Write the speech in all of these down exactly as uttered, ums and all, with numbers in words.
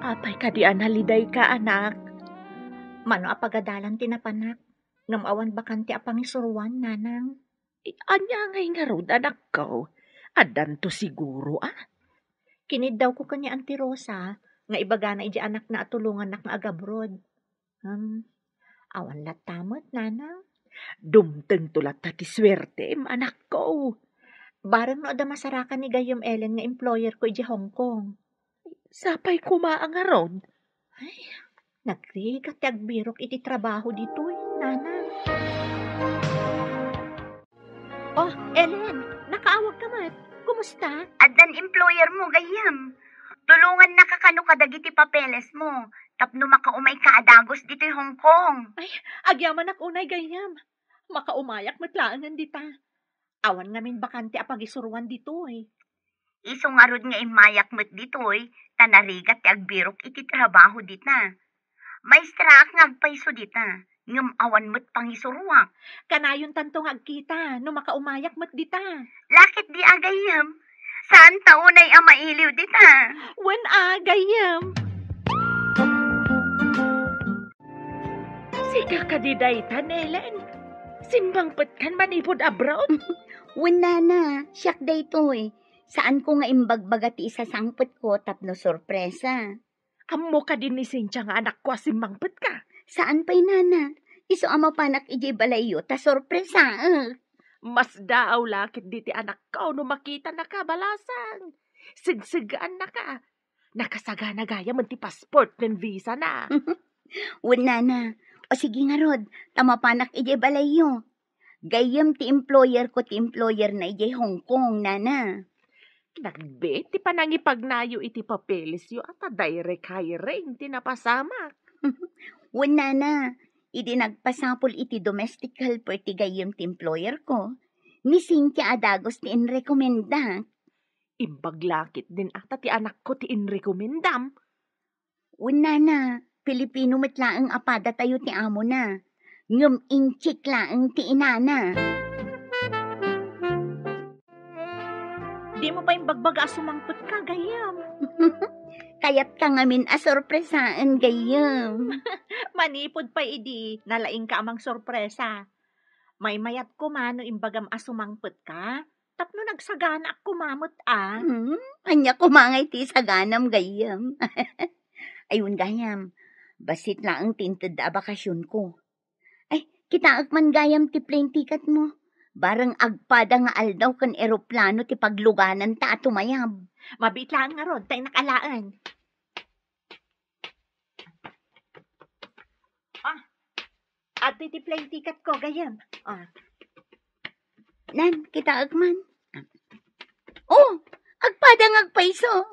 Apay kadi a nalidayka, anak? Mano a pagadalan ti napanak, ngem awan bakante a pangisuroan, nanang. Ania ngay ngarud, anakko? Addanto siguro, a? Kiniddawko ken ni Auntie Rosa nga ibagana idiay anakna a tulongannak nga agabroad. Hmm, awan latta met, nanang. Dumtengto latta ti suertem, anakko. Bareng no adda masarakan ni gayyem Ellen nga employer ko idiay Hong Kong. Sapay koma a ngarud. Ay, nagrigat ti agbirok iti trabaho ditoy, nanang. Oh, Ellen, nakaawagka met. Kumusta? Addan employer mo, gayyem. Tulongannaka kano kadagiti papeles mo, tapno makaumayka a dagus ditoy Hong Kong. Ay, agyamanak unay, gayyem. Makaumayak met laengen dita. Awan ngamin bakante a pagisuroan ditoy. Isu ngarud nga immayak met ditoy, ta narigat ti agbirok iti trabaho dita. Maestraak nga agpayso dita, ngem awan met pangisuroak. Kanayontanto nga agkita no makaumayak met dita. Laketdi a, gayyem. Saanta unay a mailiw dita. Wen a, gayyem. Sika kadi daytan, Ellen? Simmangpetkan manipud abroad? Wen, nana, siak daytoy. Saanko nga imbagbaga ti isasangpetko tapno sorpresa. Ammo kadi ni Cynthia nga anakko a simmangpetka? Saan pay, nana. Isu a mapanak idiay balayyo ta sorpresaek. Masdaaw la ketdi ti anakko no makitanaka, balasang. Segseggaannaka. Nakasagana gayam ti passport ken visa na. Wen, nana. O sige ngarud, ta mapanak idiay balayyo. Gayyem ti employer ko ti employer na idiay Hong Kong, nana. Nagbiit ti panangipagnayo iti papelesyo a ta direct hiring ti napasamak. Wen, nana, idi nagpasapul iti domestic helper ti gayyem ti employer ko, ni Cynthia a dagus ti inrekomendak. Imbag la ketdin a ta ti anakko ti inrekomendam. Wen, nana, Pilipino met laeng a padatayo ti amona. Ngem Intsik laeng ti inana. Dimo pay imbagbaga a sumangpetka, gayyem. Kayatka ngamin a sorpresaen, gayyem. Manipud pay idi, nalaingka a mangsorpresa. Maymayat koma no imbagam a sumangpetka, tapno nagsaganaak koma met a. Hmm, ania koma ngay ti isaganam, gayyem? Ay, wen gayam, bassit laeng ti intedda a bakasionko. Ay, kitaek man gayam ti plane ticket mo. Bareng agpada nga aldaw ken eroplano ti paglugananta a tumayab. Mabiit laeng ngarud, ta innak alaen. Ah, adtoy ti plane ticket ko, gayyem. Ah. Nan, kitaek man. Oh, agpada nga agpayso.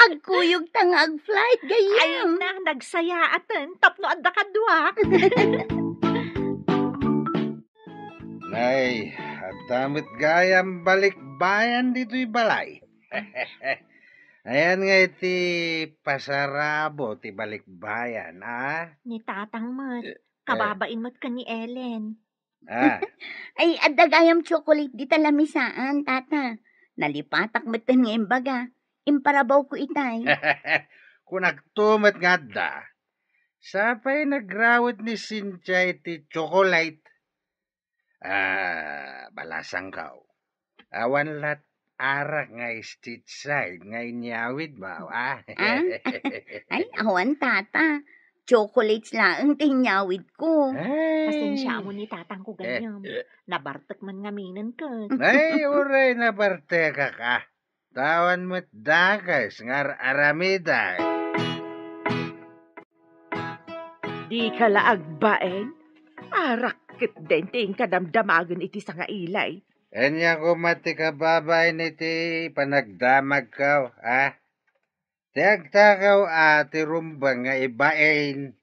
Agkuyogta nga agflight, gayyem. Ay, na, nagsayaaten, tapno adda kaduak. Nay, adda met gayam balikbayan ditoy balay. Ayan nga iti pasarabo ti balikbayan, a? Ni tatang met. Eh, eh. Kababain met ken ni Ellen. Ah. Ay, adda gayam chocolate dita lamisaan, tata. Nalipatak metten nga imbaga. Imparabawko itay. Kunakto met nga adda. Sapay nagrawed ni Cynthia iti chocolate. Ah, balasangko. Awan lat arak nga street side nga inyawidmo, a? Ah? Ay, awan, tata. Chocolates laeng ti inyawidko. Ay. Pasensiaam ni tatangko, gayyem. Eh, eh. Nabartek man ngaminen ket. Ay, uray nabartekak, a. Ta awan met dakes nga ar-aramidak. Dika la agbain? Arak ketdin ti inka damdamagen iti sangailay. Ania koma ti kababain iti panagdamagko, a? Ti agtakaw a ti rumbeng nga ibain.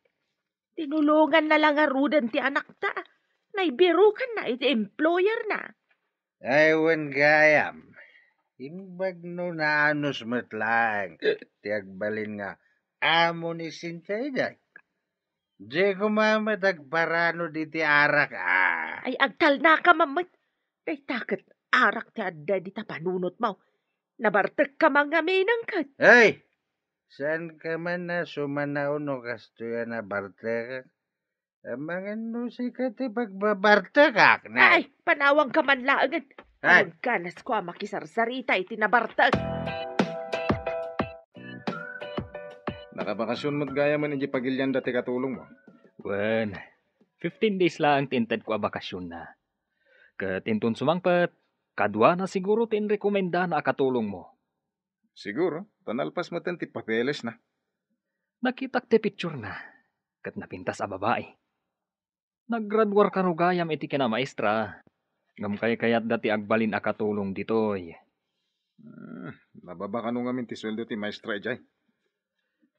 Tinulonganna la ngaruden ti anakta. Naibirukanna iti employerna. Ay, wen gayam. Imbag no naanus met laeng ti agbalin nga amo ni Cynthia idiay. Di koma met agparano diti arak, a. Ay, agtalnaka man met. Dayta ket arak ti adda dita panunotmo. Nabartekka man ngaminen ket. Ay! Saan ka man a sumanaw no kastoy a nabartekak? Amangan no sika ti pagbabartekak, nay. Ay, panawangka man laengen. Ay. Agkanas ko a makisarsarita iti nabartek. Nakabakasyon met gayam idiay pagilian dati katulongmo? Wen, fifteen days laeng ti intedko a bakasyon na. Ket inton sumangpet, kaduana siguro ti inrekomendana a katulongmo. Siguro, ta nalpas metten ti papelesna. Nakitak ti picturena, ket napintas a babai. Naggraduar kano gayam iti kinamaestra, ngem kaykayatda ti agbalin a katulong ditoy. Hmm, nababa kano ngamin ti sueldo ti maestra idiay?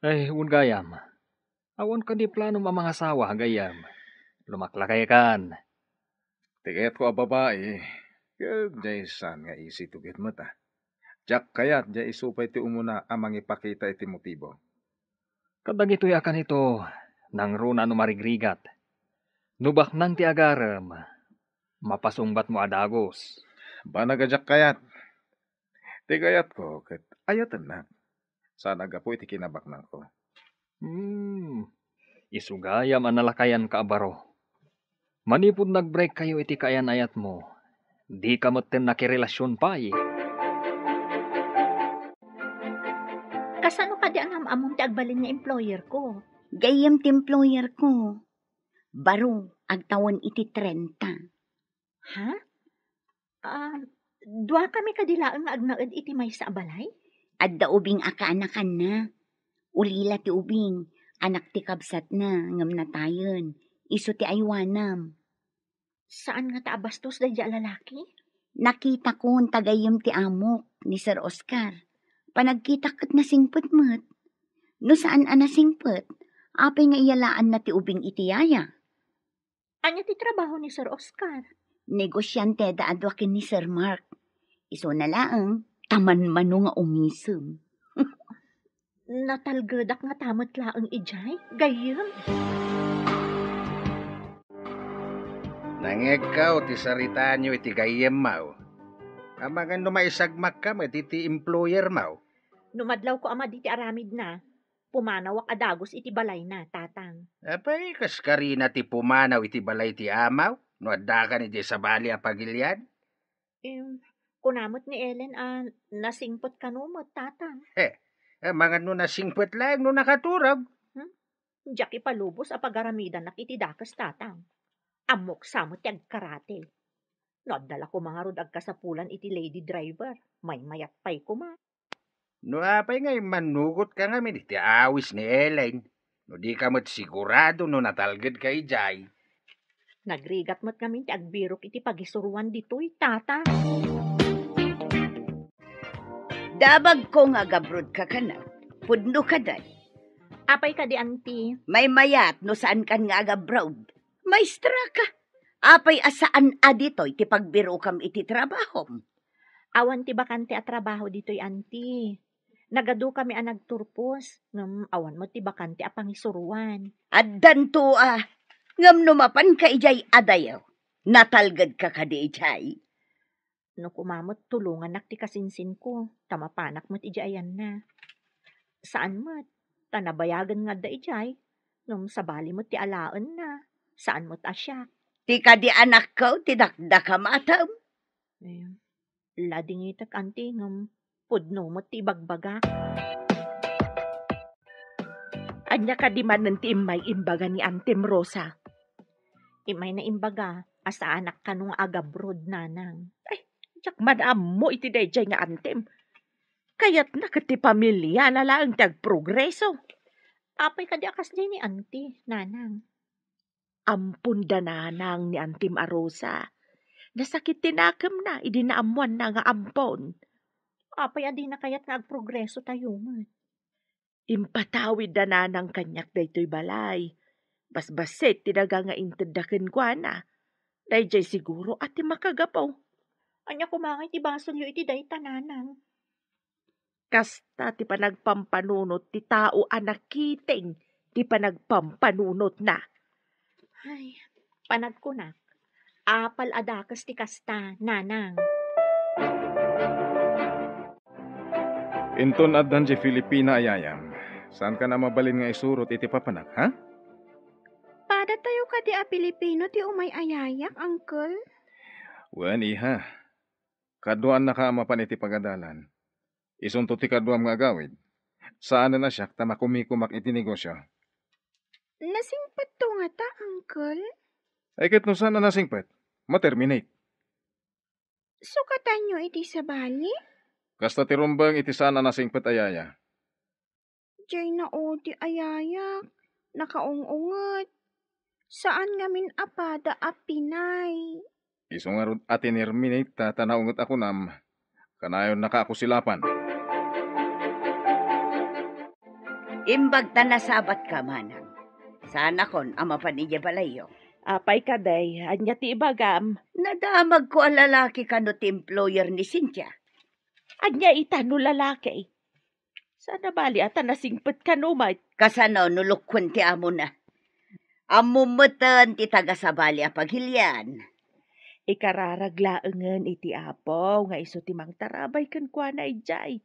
Ay, wen gayam. Awan kadi planom a mangasawa, gayyem. Lumaklakaykan. Ti kayatko a babai, ket diay saan nga isituget met, a. Diak kayat diay isu pay ti umuna a mangipakita iti motibo. Kadagitoy a kanito, nangruna no marigrigat. No baknang ti agarem, mapasungbatmo a dagus. Banag a diak kayat. Ti kayatko ket ayatennak. Saan a gapu iti kinabaknangko. Hmm. Isu gayam a nalakayanka a baro. Manipud nag-break kayo iti kaayan-ayatmo, dika metten nakirelasyon pay. Kasano kadi a naam-ammom ti agbalin nga employer ko? Gayyem ti employer ko. Baro, agtawen iti trenta. Ha? Ah, duakami kadi laeng nga agnaed iti maysa a balay? Adda ubing a kaanakanna. Ulila ti ubing, anak ti kabsatna, ngem natayen. Isu ti aywanam. Saan ngata a bastos daydiay a lalaki? Nakitakon ta gayyem ti amok, ni Sir Oscar. Panagkitak ket nasingpet met. No saan a nasingpet, apay nga iyalaanna ti ubing iti yaya? Ania ti trabaho ni Sir Oscar? Negosiante da a dua ken ni Sir Mark. Isuna laeng, ta manmano nga umisem. Natalgedak ngata met laeng idiay, gayyem. Nangngegko ti saritaanyo iti gayyemmo. Amangan no maisagmakka met iti employermo. No madlawko a madi ti aramidna, pumanawak a dagus iti balayna, Tatang. Apay, kas karina ti pumanaw iti balay ti amaw, no addakan idiay sabali a pagilian? Em, kuna met ni Ellen a nasingpet kano met, Tatang. He, amangan no nasingpet laeng no nakaturog. Hmm? Diak ipalubos a pagaramidanak iti dakes, Tatang. Ammok sa met ti agkarate. No adda la koma ngarud agkasapulan iti lady driver, maymayat pay koma. No apay nga immannugotka ngamin iti awis ni Elaine, no dika met sigurado no natalgedka idiay. Nagrigat met ngamin ti agbirok iti pagisuroan ditoy, Tata. Dabagko nga agabrodka kano. Pudno kadi. Apay kadi, Auntie? Maymayat no saankan nga agabroad. Maestra ka. Apay a saan a ditoy ti pagbirokam iti trabahom? Awan ti bakante a trabaho ditoy, Auntie. Nagadukami a nagturpos, ngem awan met ti bakante a pangisuroan. Addanto a, ngem no mapanka idiay adayo, natalgedka kadi idiay? No koma met, tulongannak ti kasinsinko, ta mapanak met idiay ayanna. Saan met, ta nabayagen nga adda idiay, ngem sabali met ti alaenna, saan met a siak. Ti kadi anakko ti dakdakam, atam? Eh, ladingitek, Auntie, ngem pudno met ti ibagbagak. Ania kadi manen ti immay imbaga ni Auntiem Rosa? Immay na imbaga a saanak kano nga agabroad, Nanang. Ay, diak man ammo iti daydiay nga auntiem. Kayatna ket ti pamiliana laeng ti agprogreso. Apay kadi a kasdiay ni Auntie, Nanang? Ampon da nanang ni Auntiem a Rosa. Nasakit ti nakemna idi naammoanna nga ampon. Apay a dina kayat nga agprogreso tayo met? Impatawid da nanang kaniak daytoy balay. Basbassit ti daga nga intedda kenkuana. Daydiay siguro a ti makagapu. Ania koma ngay ti basolyo iti dayta, Nanang? Kasta ti panagpampanunot ti tao a nakiting ti panagpampanunotna. Ay, panagkunak, apal a dakes ti kasta, Nanang. Inton addan diay Filipina a yayam, Saankan a mabalin nga isurot iti papanak, ha? Padatayo kadi a Pilipino ti umay a yayak, Uncle? Wen, iha. Kaduaannaka a mapan iti pagadalan. Isunto ti kaduam nga agawid. Saanen a siak ta makumikumak iti negosio. Nasingpetto ngata, Uncle? Ay, ket no saan a nasingpet, ma-terminate. Sukatanyo iti sabali? Kasta ti rumbeng iti saan a nasingpet a yaya. Jay na odi a yayak, nakaung-unget. Saan ngamin a pada a pinay. Isu ngarud a tinerminate ta, ta naunget a kunam, kanayonnaka a kusilapan. Imbag ta nasabatka, manang. Saanakon a mapan idiay balayyo. Apay kadi, ania ti ibagam? Nadamagko a lalaki kano ti employer ni Cynthia. Ania ita no lalaki? Saan a bali a ta nasingpet kano met? Kasano no lukuen ti amona? Ammom metten ti taga sabali a pagilian. Ikararag laengen iti Apo nga isu ti mangtarabay kenkuana idiay.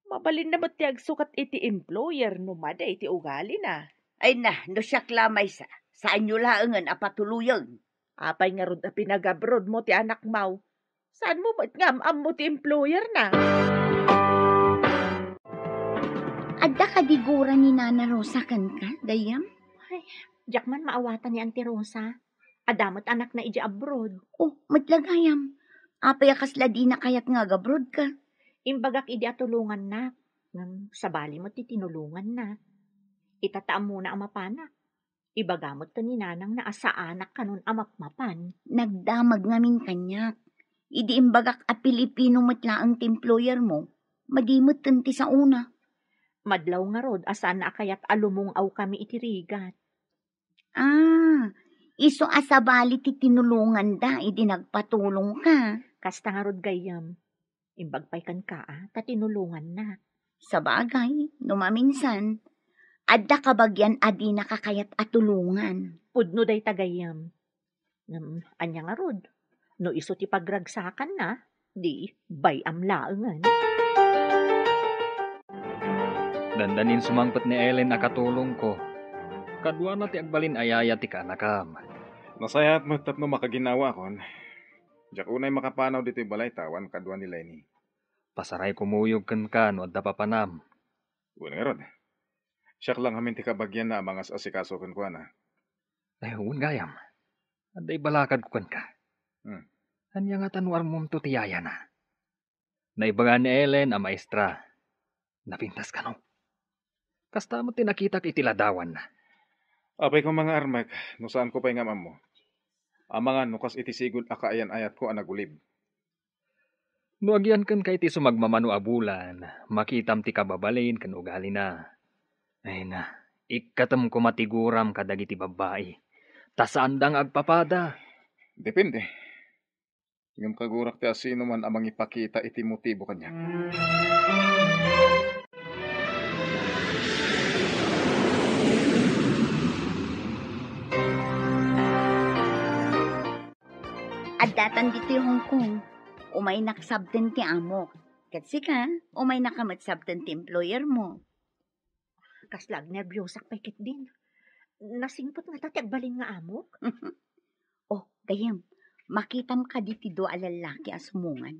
Mabalinna met ti agsukat iti employer no madi ti ugalina. Ay na, no siak la maysa, saanyo laengen a patuloyen. Apay ngarud a pinag-abroad mo ti anakmo? Saan mo met nga am-ammo ti employer na? Adda kadi gura ni Nana Rosa kenka, gayyem? Ay, diak man maawatan ni Auntie Rosa. Adda met anakna idiay abroad. Oh, met la gayyem. Apay a kasla dina kayat nga agabroad ka? Imbagak idi a tulongannak. Ngem sabali met ti tinulonganna. Ita ta ammona a mapanak. Ibaga met ken ni nanangna a saanak kanon a mapmapan. Nagdamag ngamin kaniak. Idi imbagak a Pilipino met laeng ti employer mo, madi metten ti saona. Madlaw ngarud a saan a kayat a lumung-awkami iti rigat. Ah, isu a sabali ti tinulonganda idi nagpatulongka. Kasta ngarud gayyem. Imbag pay kenka a ta tinulongannak. Sabagay, no maminsan, adda kabagian a dinaka kayat a tulongan. Pudno dayta gayyem. Ngem, ania ngarud? No isu ti pagragsakanna, di bay-am laengen. Dandanin sumangpet ni Ellen a katulongko. Kaduana ti agbalin a yaya ti kaanakam. Nasayaat met tapno makaginnawaakon. Diak unay makapanaw ditoy balay ta awan kadua ni Lenny. Pasaray kumuyog kenka no adda papanam. Wen ngarud. Siak la ngamin ti kabagianna a mangas-asikaso kenkuana. Ay, wen gayam. Adda ibalakadko kenka. Hmm. Ania ngata no ammomto ti yayana? Naibaga ni Ellen a maestra. Napintas kano? Kasta met ti nakitak iti ladawanna. Apay koma nga armek no saanko pay nga am-ammo. Amangan no kas iti sigud a kaayan-ayatko a nagulib. No agian kenka iti sumagmamano a bulan, makitam ti kababalin ken ugalina. Ay na, ikkatem koma ti guram kadagiti babbai, ta saanda nga agpapada. Depende. Ngem kagurak ti asinoman a mangipakita iti motibo kaniak. Addatan ditoy Hong Kong. Umaynak sabten ti amok. Ket sika, umaynaka met sabten ti employer mo. Kasla agnerbiosak pay ketdin. Nasingpet ngata ti agbalin nga amok? Oh, gayyem, makitam kadi ti dua a lallaki a sumungan?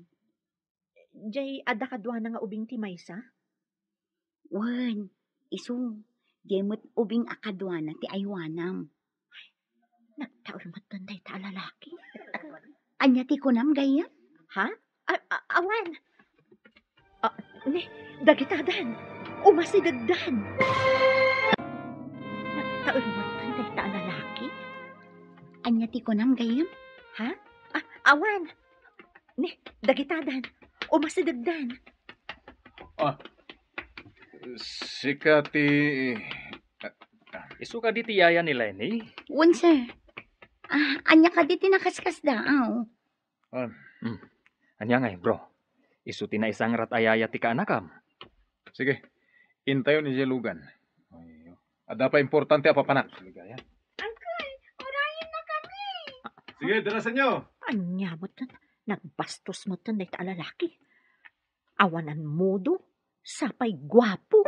Jay, adda kaduana nga ubing ti maysa? Wen, isu, jay met ubing a kaduana ti aywanam. Nagtaul metten dayta a lalaki. Ania ti kunam, gayyem? Ha? A-, a-, awan. Ah, ni, dagitadan. Umasidegdan. Nagtaul metten dayta a lalaki. Ania ti kunam, gayyem? Ha? Ah, awan. Ni, dagitadan. Umasidegdan. Ah, sika ti, ah, ah. Isu kadi ti yaya ni Lenny? Wen, sir. Ah, ania kadi ti nakaskasdaaw? Ah. Hmm. Ania ngay, bro? Isu ti naisangrat a yaya ti kaanakam? Sige. Intayon idiay lugan. Adda pay importante a papanak. Uncle, urayennakami. Sige, darasanyo. Ania metten, nagbastos metten dayta a lalaki. Awanan modo, sapay guapo.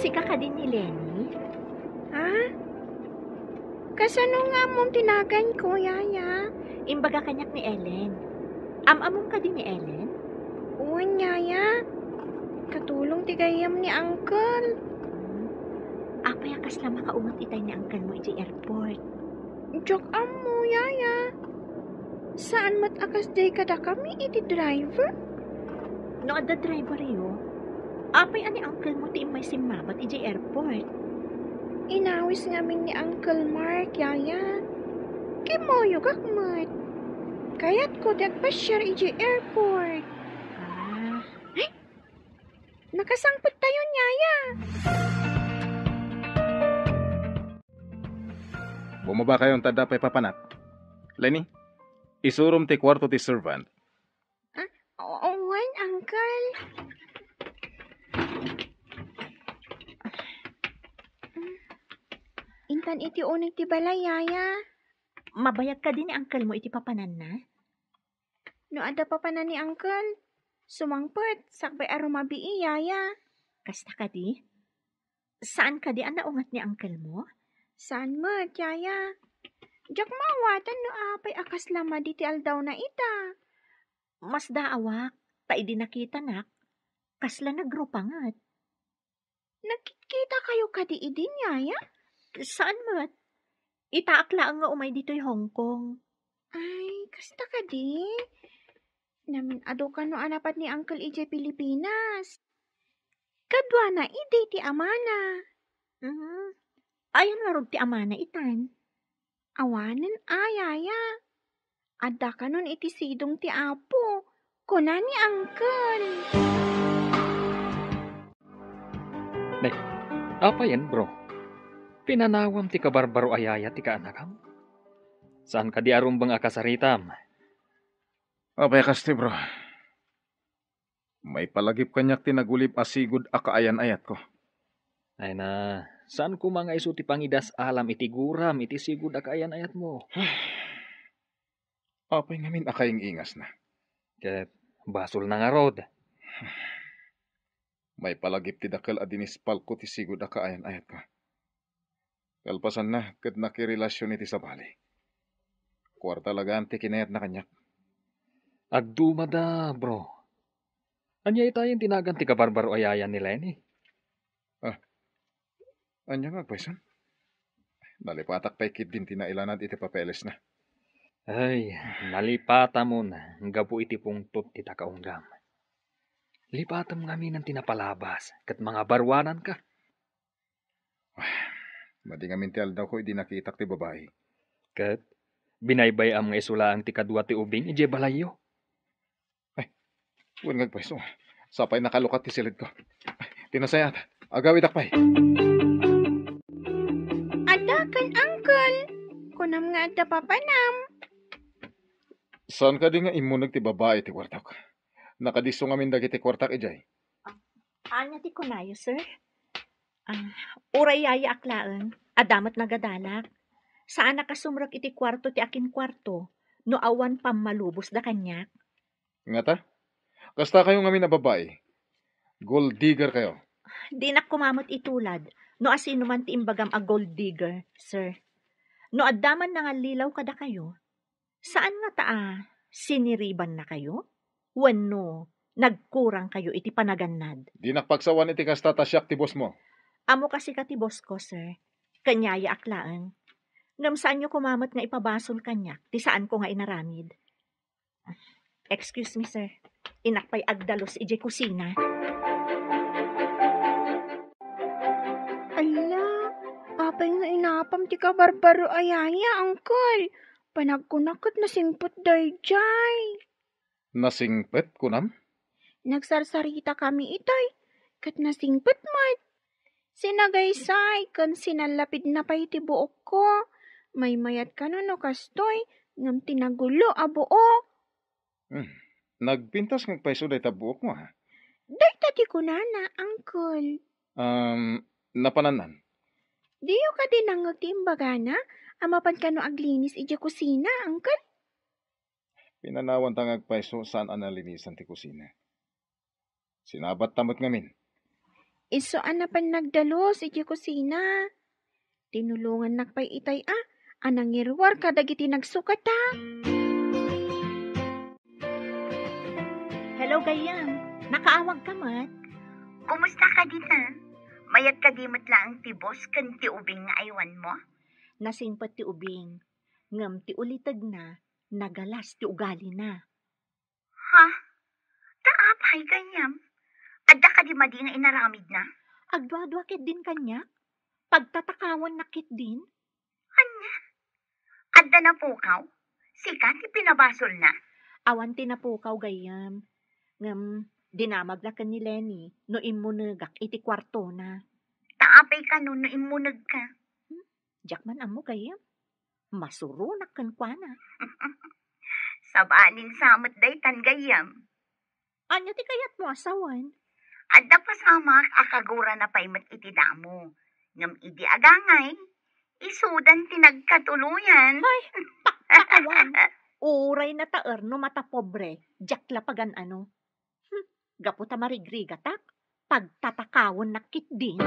Ka kadi ni Lenny? Ha? Kasano nga ammom ti naganko, Yaya? Imbaga kaniak ni Ellen. Am-amom kadi ni Ellen? Wen, Yaya. Katulong ti gayyem ni Uncle. Hmm. Apay a kasla makaunget itay ni Uncle mo iti airport? Diak ammo, Yaya. Saan met a kasdiay kadakami iti driver? No adda driveryo, apay a ni uncle mo ti immay simmabat idiay airport? Inawis ngamin ni Uncle Mark, Yaya. Kimmuyogak met. Kayatko ti agpasiar idiay airport. Ah. Ay! Nakasangpettayon, Yaya. Bumaba kayo, ta adda pay papanak. Lenny, isurom ti kuarto ti servant. Ah, o-, wen, Uncle. Intan iti uneg ti balay, Yaya. Mabayag kadi ni uncle mo iti papananna? No adda papanan ni Uncle, sumangpet, sakbay a rumabii, Yaya. Kasta kadi? Saan kadi a naunget ni uncle mo? Saan met, Yaya. Diak maawatan no apay a kasla madi ti aldawna ita. Masdaawak, ta idi nakitanak, kasla nagrupanget. Nagkitkita kayo kadi idin, Yaya? Saan met? Itaak laeng nga umay ditoy Hong Kong. Ay, kasta kadi? Namin-adu kano a napan ni Uncle idiay Pilipinas. Kaduana idi ti amana. Mhm. Ayan ngarud ti amana itan? Awanen a, Yaya. Adda kanon iti sidong ti Apo, kuna ni Uncle. Ne, apayen, bro? Pinanawam ti kabarbaro a yaya ti kaanakam? Saan kadi a rumbeng a kasaritam? Apay a kasta, bro? Maipalagip kaniak ti nagulib a sigud a kaayan-ayatko. Ay na, saan koma nga isu ti pangidas-alam iti guram iti sigud a kaayan-ayatmo? Apay ngamin a kaing-ingasna? Ket basolna ngarud. Maipalagip ti dakkel a dinispalko ti sigud a kaayan-ayatko. Kalpasanna, ket nakirelasion iti sabali. Kuarta laeng ti kinayatna kaniak. Agdumada, bro. Ania itayen ti nagan ti kabarbaro a yaya ni Lenny? Ah, ania nga agpayson? Nalipatak pay ketdin ti nailanad iti papelesna. Ay, nalipatamon gapu iti pungtot ti takaunggam. Lipatem ngaminen ti napalabas, ket mangabaruananka. Madi ngamin ti aldawko idi nakitak ti babai. Ket binaybay-am nga isu laeng ti kadua ti ubing idiay balayyo. Ay, wen nga agpayso. Sapay nakalukat ti siledko. Ti nasayaat, agawidak pay. Adda ken, Uncle. Kunam nga adda papanam. Saan kadi nga immuneg ti babai ti kuartak? Nakadisso ngamin dagiti kuartak idiay. Ania ti kunayo, sir? Ah, uray yayaak laeng, adda met nagadalak. Saanak a sumrek iti kuarto ti akinkuarto no awan pammalubosda kaniak. Ngata? Kasta kayo ngamin a babai? Gold digger kayo? Dinak koma met itulad no asino man ti imbagam a gold digger, sir. No adda man nangallilaw kadakayo, saan ngata a siniribannakayo? Wenno nagkurangkayo iti panagannad? Dinak pagsawan iti kasta ta siak ti bossmo. Ammo a sika ti bossko, sir. Ken yayaak laeng. Ngem saanyo koma met nga ipabasol kaniak ti saanko nga inaramid. Excuse me, sir. Innak pay agdalus idiay kusina. Ala, apay nga inapam ti kabarbaro a yaya, Uncle? Panagkunak ket nasingpet daydiay. Nasingpet, kunam? Nagsarsaritakami itay, ket nasingpet met. Sinagaysay ken sinallapidna pay ti buokko. Maymayat kano no kastoy, ngem ti nagulo a buok. Hmm. Nagpintas nga agpayso dayta buokmo, ha? Dayta ti kunana, Uncle. Um, napanannan? Diyo kadi nangngeg ti imbagana a mapan kano aglinis idiay kusina, Uncle? Pinanawanta nga agpayso saan a nalinisan ti kusina. Sinabatta met ngamin. Isu a napan nagdalus iti kusina. Tinulongannak pay itay a, a nangiruar kadagiti nagsukata. Hello, gayyem. Nakaawagka met? Kumusta ka dita? Mayat kadi met laeng ti boss ken ti ubing nga aywanmo? Nasingpet ti ubing, ngem ti ulitegna, nagalas ti ugalina. Ha? Ta apay, gayyem? Adda kadi madi nga inaramidna? Agduadua ketdin kaniak. Pagtatakawannak ketdin. Ania? Adda napukaw? Sika ti pinabasolna? Awan ti napukaw, gayyem. Ngem, dinamagna ken ni Lenny no immunegak iti kuartona. Ta apay kano no immunegka? Hmm? Diak man ammo, gayyem. Masuronak kenkuana. Sabalin sa met daytan, gayyem. Ania ti kayatmo a sawen? Adda pasamak a kagurana pay met iti damo. Ngem idi agangay, isudan ti nagkatuloyan. Ay, pakpakawan. Uray nataer no matapobre, diak la pagan-ano. Hmm, gapu ta marigrigatak, pagtatakawannak ketdin.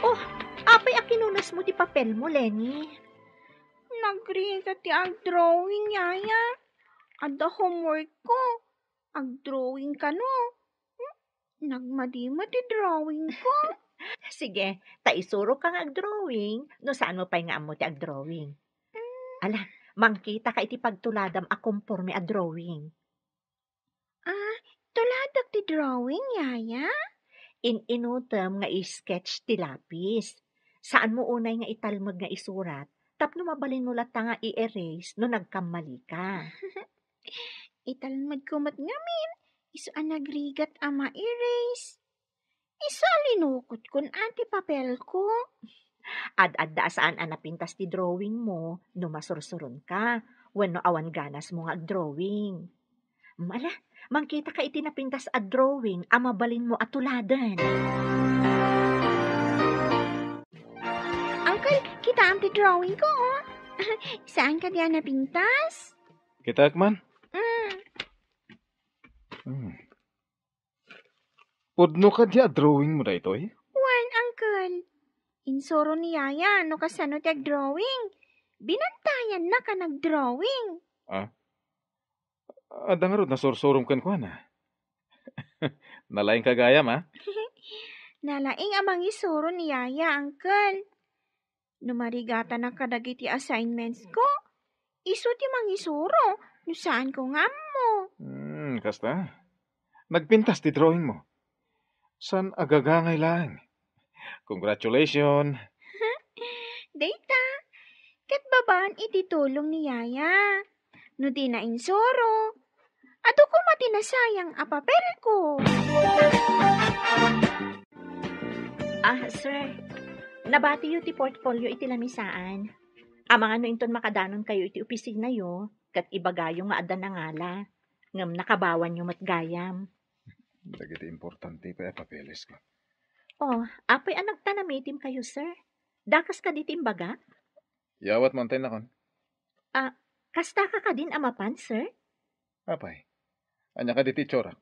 Oh, apay a kinunesmo ti papelmo, Lenny? Nagrigat ti agdrawing, yaya. Adda homeworkko. Agdrawing kano. Hmm? Nagmadi met ti drawingko. Sige, ta isuroka nga agdrawing, no saanmo pay nga ammo ti agdrawing. Mm. Ala, mangkitaka iti pagtuladam a komporme a drawing. Ah, tuladak ti drawing, yaya? In-inutem nga i-sketch ti lapis. Saanmo unay nga italmed nga isurat, tapno mabalinmo latta nga i-erase no nagkammalika. Italmedko met ngamin, isu a nagrigat a ma-erase. Isu a linukotkon a ti papelko. Ad-adda a saan a napintas ti drawingmo no masursuronka wenno awan ganasmo nga agdrawing. Mm, ala, mangkitaka iti napintas a drawing a mabalinmo a tuladen. Uncle, kitaem ti drawingko, oh. Saan kadi a napintas? Kitaek man. Mm. Hmm. Pudno kadi a drawingmo daytoy? Wen, uncle. Insuro ni yaya no kasano ti agdrawing. Binantayannak a nagdrawing. Ah? Adda ngarud nasursurom kenkuana? Nalaingka gayam, a? Nalaing a mangisuro ni yaya, uncle. No marigatanak kadagiti assignmentsko, isu ti mangisuro no saanko nga ammo. Hmm, kasta? Nagpintas ti drawingmo. Saan a gagangay laeng. Congratulations! Dayta, ket babaen iti tulong ni yaya. No di nainsuro, adu koma ti nasayang a papelko. Ah, sir, nabatiyo ti portfolio iti lamisaan. Amangan no inton makadanonkayo iti opisinayo, ket ibagayo nga adda nangala, ngem nakabawanyo met gayam. Dagiti importante pay a papeles ko. Oh, apay a nagtanamitim kayo, sir? Dakas kadi ti imbaga? Yawat mo, antay nakon. Ah, kasta ka kadin a mapan, sir? Apay, ania kadi ti itsurak?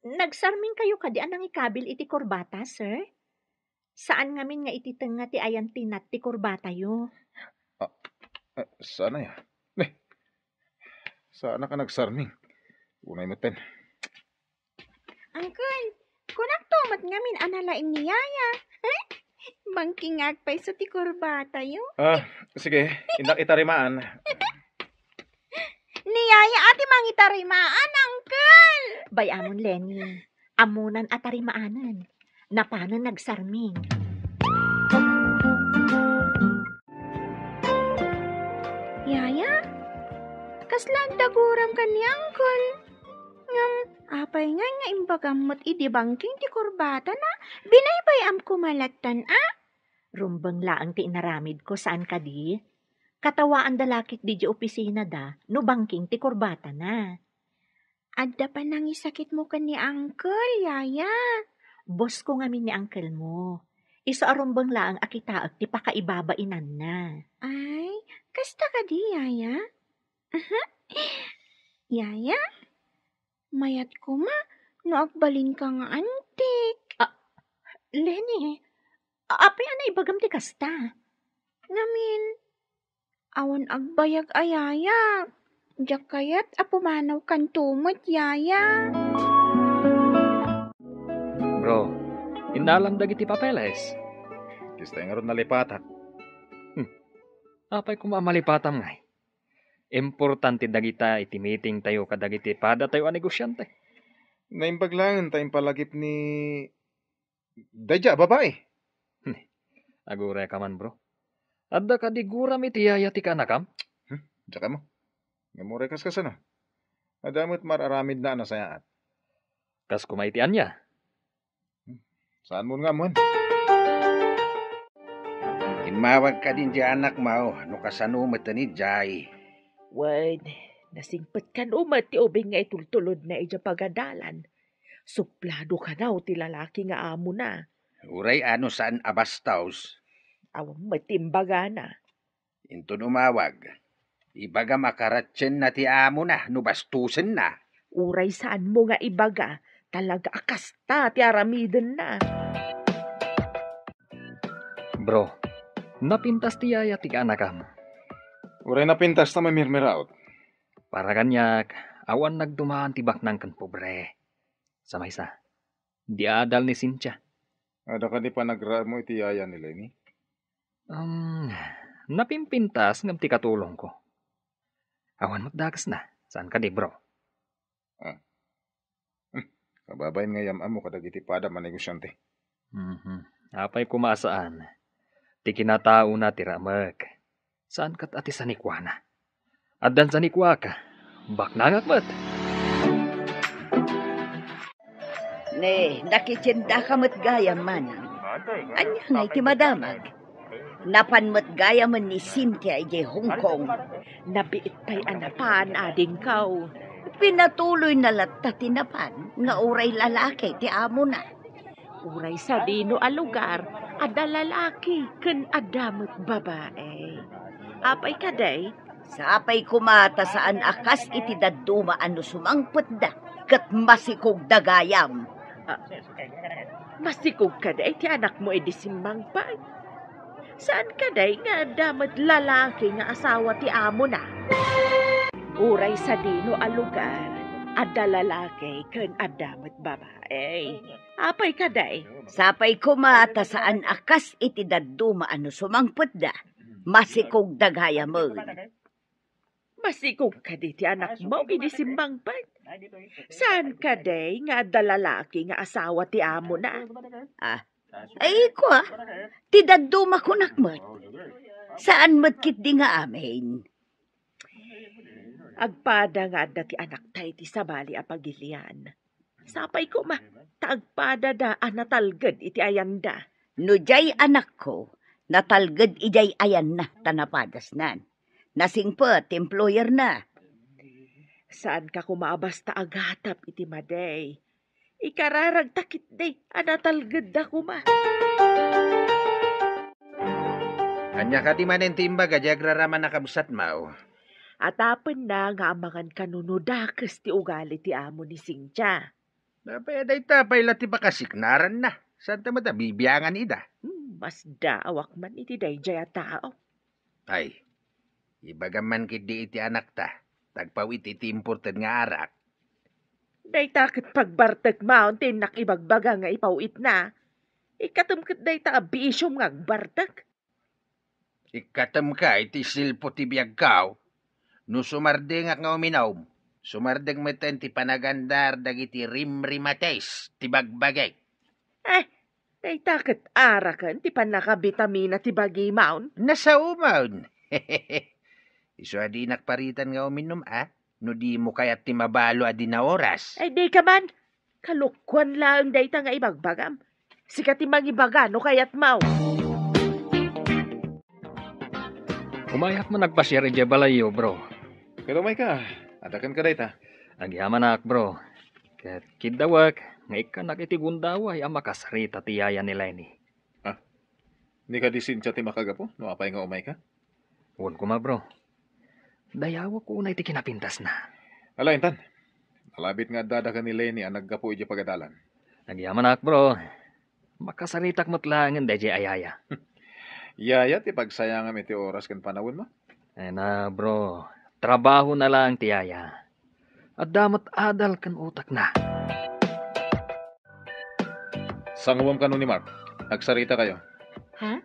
Nagsarming kayo kadi a nangikabil iti kurbata, sir? Saan ngamin nga iti tengnga ti ayantinat ti kurbatayo? Ah, ah, saan aya? Ne, saanak a nagsarming. Unay metten. Uncle, kunakto met ngamin a nalaing ni yaya. Bangkingak pay isu ti kurbatayo. Ah, sige, innak itarimaan. Ni yaya a ti mangitarimaan, uncle. Bay-amon, Lenny. Ammonan a tarimaanen. Napanen nagsarming. Yaya, kasla adda guram ken ni uncle? Ngem, apay ngay nga imbagam met idi bangking ti kurbatana? Binaybay-am koma lattan a? Rumbeng laeng ti inaramidko, saan kadi? Katawaanda la ketdi idiay opisinada no bangking ti kurbatana. Adda panangisakitmo ken ni uncle, yaya. Boss ko ngamin ni uncle mo. Isu a rumbeng laeng a kitaek ti pakaibabainanna. Ay, kasta kadi, yaya? Aha. Yaya, mayat koma No agbalinka nga antik. Ah, Lenny, apay a naibagam ti kasta? Ngamin, awan agbayag a yaya. Diak kayat a pumanaw kanto met, yaya. Bro, innalam dagiti papeles. Kasta ngarud nalipatak. Hmm. Apay koma a malipatam ngay? Importante dagita iti meeting tayo kadagiti padatayo a negosiante. Naimbag laeng ta impalagip ni daydiay a babai. Aguray ka man, bro. Adda kadi guram iti yaya ti kaanakam? Hmm, diak ammo. Ngem uray kaskasano, adda met mar-aramidna a nasayaat. Kas koma iti ania? Hmm, saan mo nga ammoen? Immawag kadi diay anakmo no kasano met idiay. Wen, nasingpet kano met ti ubing nga itultulodna idiay pagadalan. Suplado kano ti lalaki nga amona. Uray no saan a bastos. Awan met ti imbagana. Inton umawag, ibagam a karatienna ti amona no bastosenna. Uray saanmo nga ibaga, talaga a kasta ti aramidenna. Bro, napintas ti yaya ti kaanakam. Uray napintas ta mamirmiraot. Para kaniak, awan nagdumaan ti baknang ken pobre. Sa maysa, di adal ni Cynthia. Adda kadi panagraem mo iti yaya ni Lenny? Um, napimpintas ngem ti katulongko. Awan met dakesna. Saan kadi, bro? Ah. Hmm. Kababain nga yam-ammo kadagiti pada a manegosiante. Mhm. Apay koma a saan? Ti kinataona ti ramek. Saan ket a ti sanikuana. Addan sanikuak, baknangak met. Ne, nakitiendaka met gayam, manang. Ania ngay ti madamag? Napan met gayamen ni Cynthia idiay Hong Kong. Nabiit pay a napan, adingko. Pinatuloyna latta ti napan nga uray lalaki ti amona. Uray sadino a lugar, adda lalaki ken adda met babai. Apay kadi? Sapay koma ta saan a kas iti dadduma a no sumangpetda ket masikogda gayam. Ah, masikog kadi ti anakmo idi simmangpet? Saan kadi nga adda met lalaki nga asawa ti amona? Uray sadino a lugar, adda lalaki ken adda met babai. Apay kadi? Sapay koma ta saan a kas iti dadduma a no sumangpetda, masikogda gayamen. Masikog kadi ti anakmo idi simmangpet? Saan kadi nga adda lalaki nga asawa ti amona? Ah, ay, kua, ti dadduma kunak met. Saan met ketdi nga amin? Agpada nga adda ti anakta iti sabali a pagilian. Sapay koma, ta agpadada a natalged iti ayanda. No diay anakko, natalged idiay ayanna ta napadasnan. Nasingpet ti employerna. Saanka koma a basta agatap iti madi. Ikararagta ketdi a natalgedda koma. Ania kadi manen ti imbaga diay agraraman a kabsatmo? Atapenna nga amangan kano no dakes ti ugali ti amo ni Cynthia. Apay a dayta pay la ti pakasiknaranna. Saanta met a bibiangan ida? Hmm, masdaawak man iti daydiay a tao. Ay, ibagam man ketdi iti anakta, ta agpaw-it iti imported nga arak. Dayta ket pagbartekmo ti innak ibagbaga nga ipaw-itna. Ikkatem ket dayta a bisiom nga agbartek. Ikkatemka iti silpo ti biagko. No sumardengak nga uminom, sumardeng metten ti panagandar dagiti rimrimates ti bagbagik. Eh, dayta ket araken ti pannakabitamina ti bagimon. Nasaomon. Isu a dinak paritan nga uminom, a? No dimo kayat ti mabalo a dina oras. Ay, dika man. Kalokuan laeng dayta nga ibagbagam. Sika ti mangibaga no kayatmo. Umayak man agpasiar idiay balayyo, bro. Ket umayka, adaken ka dayta. Agyamanak, bro. Ket kiddawek nga ikkanak iti gundaway a makasarita ti yaya ni Lenny. Ah, ni kadi Cynthia ti makagapu no apay nga umayka? Wen koma, bro. Dayawek unay ti kinapintasna. Ala, intan. Palabit nga addada ken ni Leni a naggapu idiay pagadalan. Agyamanak, bro. Makasaritak met laengen daydiay a yaya. Yaya ti pagsayangam iti oras ken panawenmo? Ay na, bro. Trabahona laeng ti yaya. Adda met adal ken utakna. Sanguem kano ni Mark. Agsarita kayo. Ha?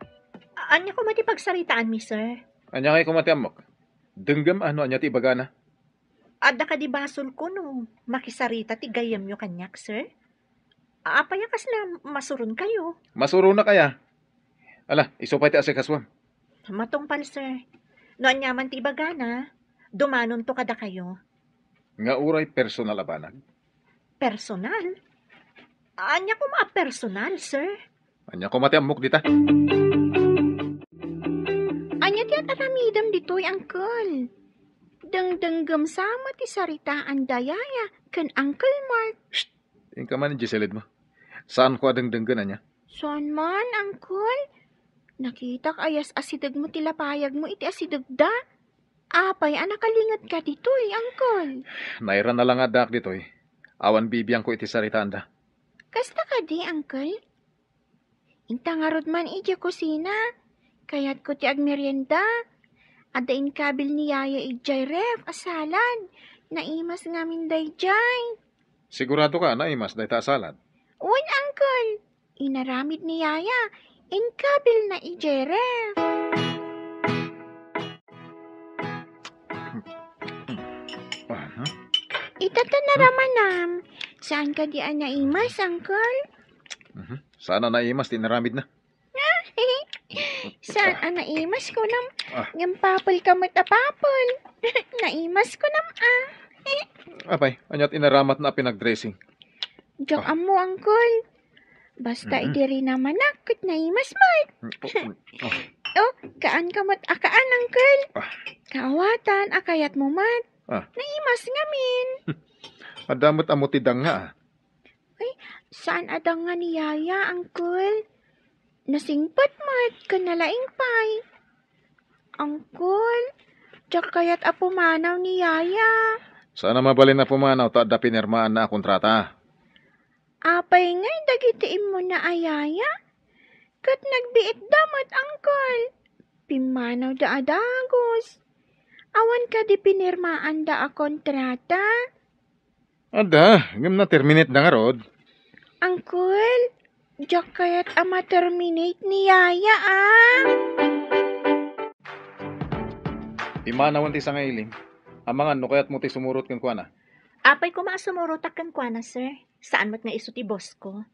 A-, ania koma ti pagsaritaanmi, sir? Ania ngay koma ti ammok? Denggem a no ania ti ibagana. Adda kadi basolko no makisarita ti gayyemyo kaniak, sir? Apay a kasla masuronkayo? Masuronak aya? Ala, isu pay ti asikasuem. Matungpal, sir. No aniaman ti ibagana, dumanonto kadakayo. Nga uray personal a banag? Personal? Ania koma a personal, sir? Ania koma ti ammok dita? Ania ti ataramidem ditoy, Uncle? Dengdenggem sama ti saritaan da Yaya ken Uncle Mark. Shh! Inka man idiay silidmo. Saanko a dengdenggen, ania? Saan man, Uncle. Nakitak a yas asidegmo ti lapayagmo iti asidegda. Apay a nakalingetka ditoy, Uncle? Nairana la nga addaak ditoy. Awan bibiangko iti saritaanda. Kasta kadi, Uncle? Inta ngarud man idiay kusina. Kayatko ti agmerienda. Adda inkabil ni Yaya idiay ref a salad. Naimas ngamin daydiay. Sigurado ka, naimas dayta a salad? Wen, Uncle. Inaramid ni Yaya. Inkabilna idiay ref. Aha. Ita ta naramanam. Saan kadi a naimas, Uncle? Mhm. Saan a naimas ti inaramidna? Saan a naimas kunam? Ah. Ngem papel ka met a papel. Naimas kunam, ah. Apay, aniat inaramatna a pinagdressing? Diak ammo, Uncle. Basta idi rinamanak, ket naimas met. Mm, oh, mm, oh. Oh, kaan ka met a kaan, Uncle. Ah. Kaawatan a kayatmo met. Ah. Naimas ngamin. Adda met ammo ti danga, ah. Ay, saan a danga ni Yaya, Uncle? Nasingpet met ken nalaing pay. Uncle, diak kayat a pumanaw ni Yaya. Saan a mabalin a pumanaw ta adda pinirmaanna a kontrata. Apay ngay dagiti immuna a yaya? Ket nagbiitda met, Uncle. Pimmanawda a dagus. Awan kadi pinirmaanda a kontrata? Adda, ngem na-terminate da ngarud. Uncle, diak kayat a ma-terminate ni Yaya, ah. Pimanawen ti sangailim. Amangan no kayatmo ti sumurot kenkuana. Apay koma a sumurotak kenkuana, sir? Saan met nga isu ti boss ko.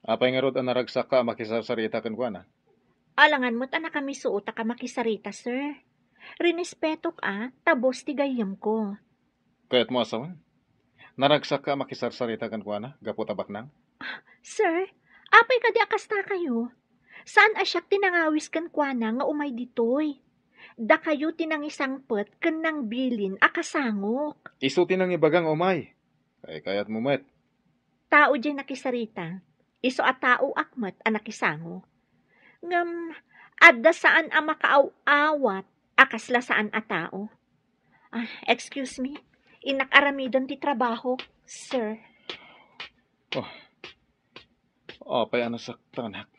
Apay ngarud a naragsakka a makisarsarita kenkuana? Alangan met a nakamisuotak a makisarita, sir. Rinespetok a, ta boss ti gayyemko. Kayatmo a sawen? Naragsakka a makisarsarita kenkuana gapu ta baknang? Sir, apay kadi a kastakayo? Saan a siak ti nangawis kenkuana nga umay ditoy? Dakayo ti nangisangpet ken nangbilin a kasangok. Isu ti nangibaga nga umay. Kaykayatmo met. Tao diay nakisarita. Isu a taoak met a nakisango. Ngem, adda saan a makaaw-awat a kasla saan a tao. Ah, excuse me. Innak aramiden ti trabaho, sir. Oh. Apay a nasaktanak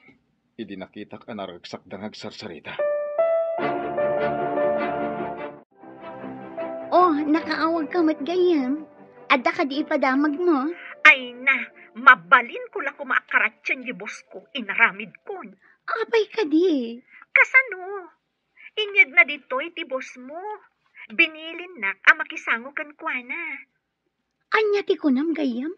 idi nakitak a naragsakda nga agsarsarita. Oh, nakaawagka met gayyem? Adda kadi ipadamagmo? Ay na, mabalinko la koma a karatien ti boss ko, inaramidkon. Apay kadi? Kasano? Inyegna ditoy ti boss mo. Binilinnak a makisango kenkuana. Ania ti kunam gayyem?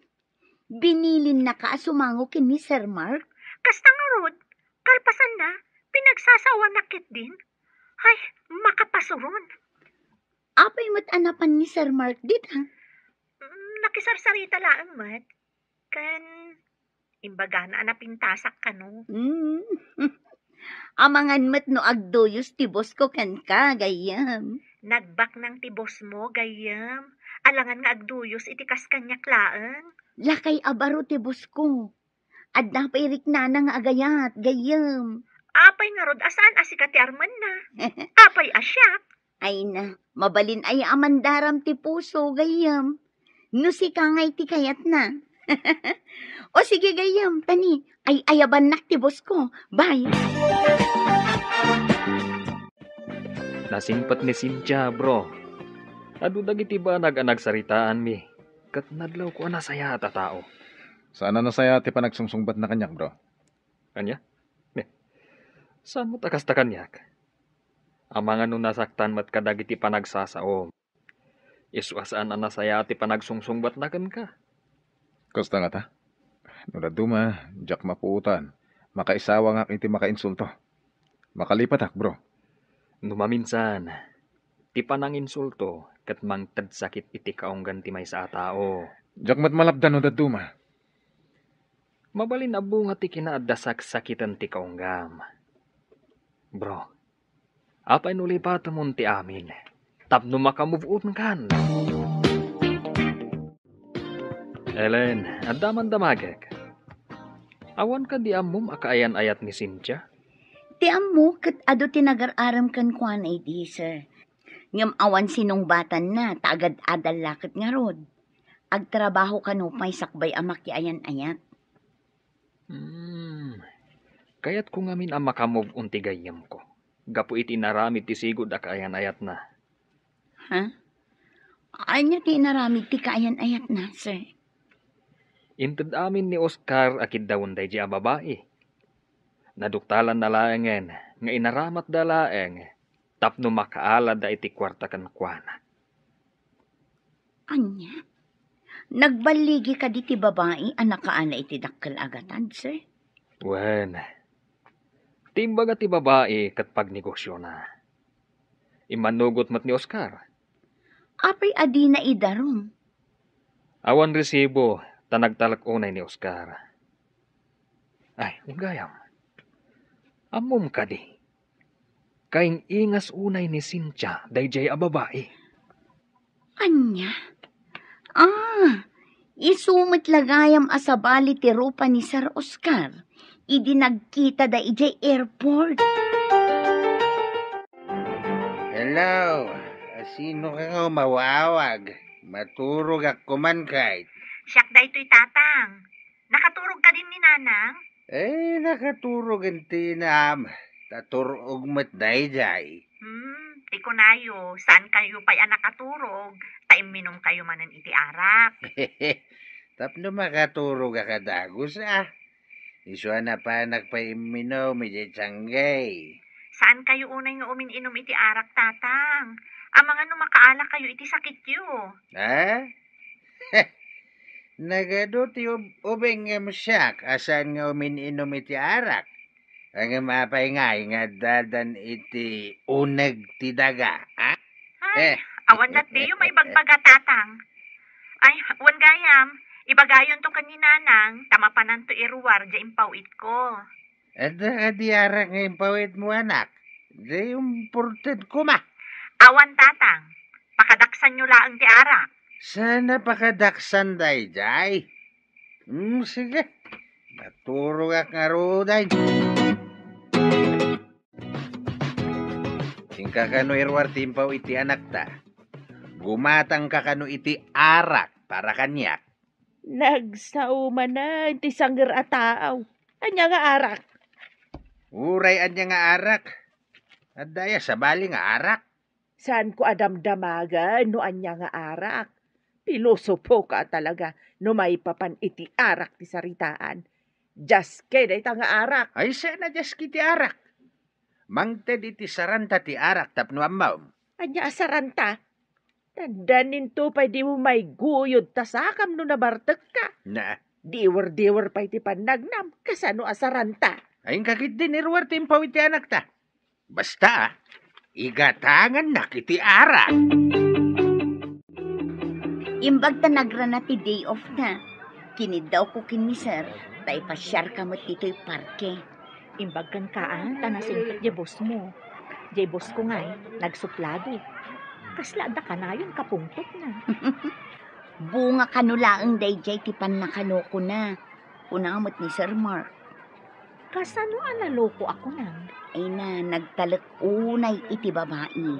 Binilinnaka a sumango ken ni Sir Mark? Kasta ngarud, kalpasanna, pinagsasawanak ketdin. Ay, makapasuron. Apay met a napan ni Sir Mark dita? Mm, nakisarsarita laeng met. Ken, imbagana a napintasak kano. Mm. Amangan met no agduyos ti boss ko kenka, gayyem. Nagbaknang ti boss mo, gayyem. Alangan nga agduyos iti kas kaniak laeng. Lakay a baro ti boss ko. Adda pay riknana nga agayat, gayyem. Apay ngarud a saan a sika ti armenna? Apay a siak? Ay na, mabalin aya a mandaram ti puso, gayyem. No sika ngay ti kayatna. O sige, gayyem, tani, ay-ayabannak ti boss ko. Bye. Nasingpet ni Cynthia, bro. Adu dagiti banag a nagsaritaanmi, ket nadlawko a nasayaat a tao. Saan a nasayaat ti panagsungsungbatna kaniak, bro. Ania? Ne, saan met a kasta kaniak? Amangan no nasaktan met kadagiti panagsasaom. Isu a saan a nasayaat ti panagsungsungbatna kenka. Kasta ngata? No dadduma, diak mapuotan. Makaisawangak iti makainsulto. Makalipatak, bro. No maminsan, ti pananginsulto ket mangted sakit iti kaunggan ti maysa a tao. Diak met malapdan no dadduma. Mabalin a bunga ti kinaadda saksakiten ti kaunggam. Bro, apay no lipatemon ti amin tapno makamove on kan? Ellen, adda man damagek. Awan kadi ammom a kaayan-ayat ni Cynthia? Ti ammo ket adu ti nagar-arem kenkuana idi, sir. Ngem awan sinungbatanna ta agad-adal la ket ngarud. Agtrabaho kano pay sakbay a makiayan-ayat. Hmm. Kayatko ngamin a makamove on ti gayyemko gapu iti inaramid ti sigud a kaayan-ayatna. Ha? Ania ti inaramid ti kaayan-ayatna, sir? Inted amin ni Oscar a kiddawen daydi a babai. Naduktalanna laengen nga inaramatda laeng tapno makaaladda iti kuarta kenkuana. Ania? Nagballigi kadi ti babai a nakaala iti dakkel a gatad, sir? Wen, ti imbaga ti babai ket pagnegosiona. Immanugot met ni Oscar. Apay a dina idarum? Awan resibo, ta nagtalek unay ni Oscar. Ay, gayam. Ammom kadi? Kaing-ingas unay ni Cynthia daydiay a babai. Ania? Ah, isu met la gayam a sabali ti rupa ni Sir Oscar idi nagkitada idiay airport. Hello, sino ka nga umawawag? Maturogak kuman kayt. Siak daytoy, Tatang. Nakaturog kadin ni Nanang? Eh, nakaturog ti inam. Ta turog met daydiay. Hmm, ti kunayo, saan kayo pay a nakaturog, ta imminom kayo manen iti arak. Tapno makaturog a kadagus, ah. Isu a napanak pay imminom idiay tianggay. Saan kayo unay nga umin-inom iti arak, Tatang? Amangan no makaala kayo iti sakityo. Ha? Nagadu ti ub-, ubing ngem siak a saan nga umin-inom iti arak. Ngem apay ngay nga addadan iti uneg ti daga, ha? Ay, eh, awan latdiyo maibagbaga, Tatang. Ay, wen gayam, ibagayonto ken ni Nanang, ta mapananto iruar diay impawitko. Adda kadi arak nga impawitmo, anak? Di imported koma. Awan, Tatang. Pakadaksanyo laeng ti arak. Sana pakadaksan daydiay. Hmm, sige. Maturogak ngaruden. Inka kano iruar ti impaw iti anakta. Gumatangka kano iti arak para kaniak. Nagsao manen ti sanger a taaw. Ania nga arak? Uray ania nga arak? Adda aya sabali nga arak? Saanko a damdamagen no ania nga arak. Pilosopoka talaga no maipapan iti arak ti saritaan. Diaske dayta nga arak. Ay, saan a diaske ti arak? Mangted iti saranta ti arak tapno ammom. Ania a saranta? Dandaninto pay dimo maiguyod ta sakam no nabartekka. Na. Diwer-diwer pay ti pannagnam, kasano a saranta? Ay, inka ketdin iruar ti impaw iti anakta. Basta, ah, igatangannak iti arak. Imbag ta nagrana ti day off na. Kiniddawko ken ni Sir, ta ipasiarka met ditoy parke. Imbag kenka, ah, ta nasingpet diay boss mo. Diay boss ko ngay, nagsuplado. Kasla adda kanayon kapungtotna. Bunga kano laeng daydiay ti pannakanokona, kuna met ni Sir Mark. Kasano a naloko a kunam? Ay na, nagtalek unay iti babai.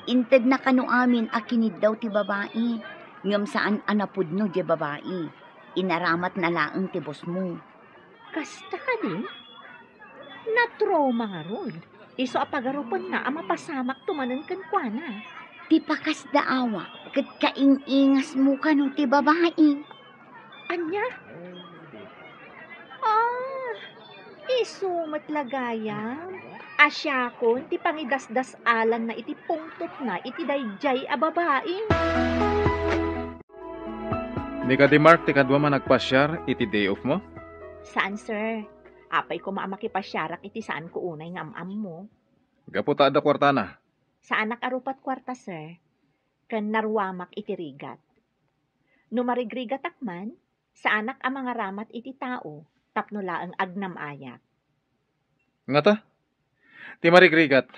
Intedna kano amin a kiniddaw ti babai. Ngem saan a napudno diay babai. Inaramatna laeng ti bosmo. Kasta kadi? Natrauma ngarud. Isu a pagarupenna a mapasamakto manen kenkuana. Ti pakasdaawa ket kaing-ingasmo kano ti babai. Ania? Ah, isu met la gayam a siakon ti pangidasdas-alanna iti pungtotna iti daydiay a babai. Ni kadi Mark ti kaduam a nagpasiar iti day off mo? Saan, sir. Apay koma a makipasiarak iti saanko unay nga am-ammo. Gapu ta adda kuartana? Saanak a rupat kuarta, sir. Ken naruamak iti rigat. No marigrigatak man, saanak a mangaramat iti tao tapno laeng agnam-ayak. Ngata? Ti marigrigat,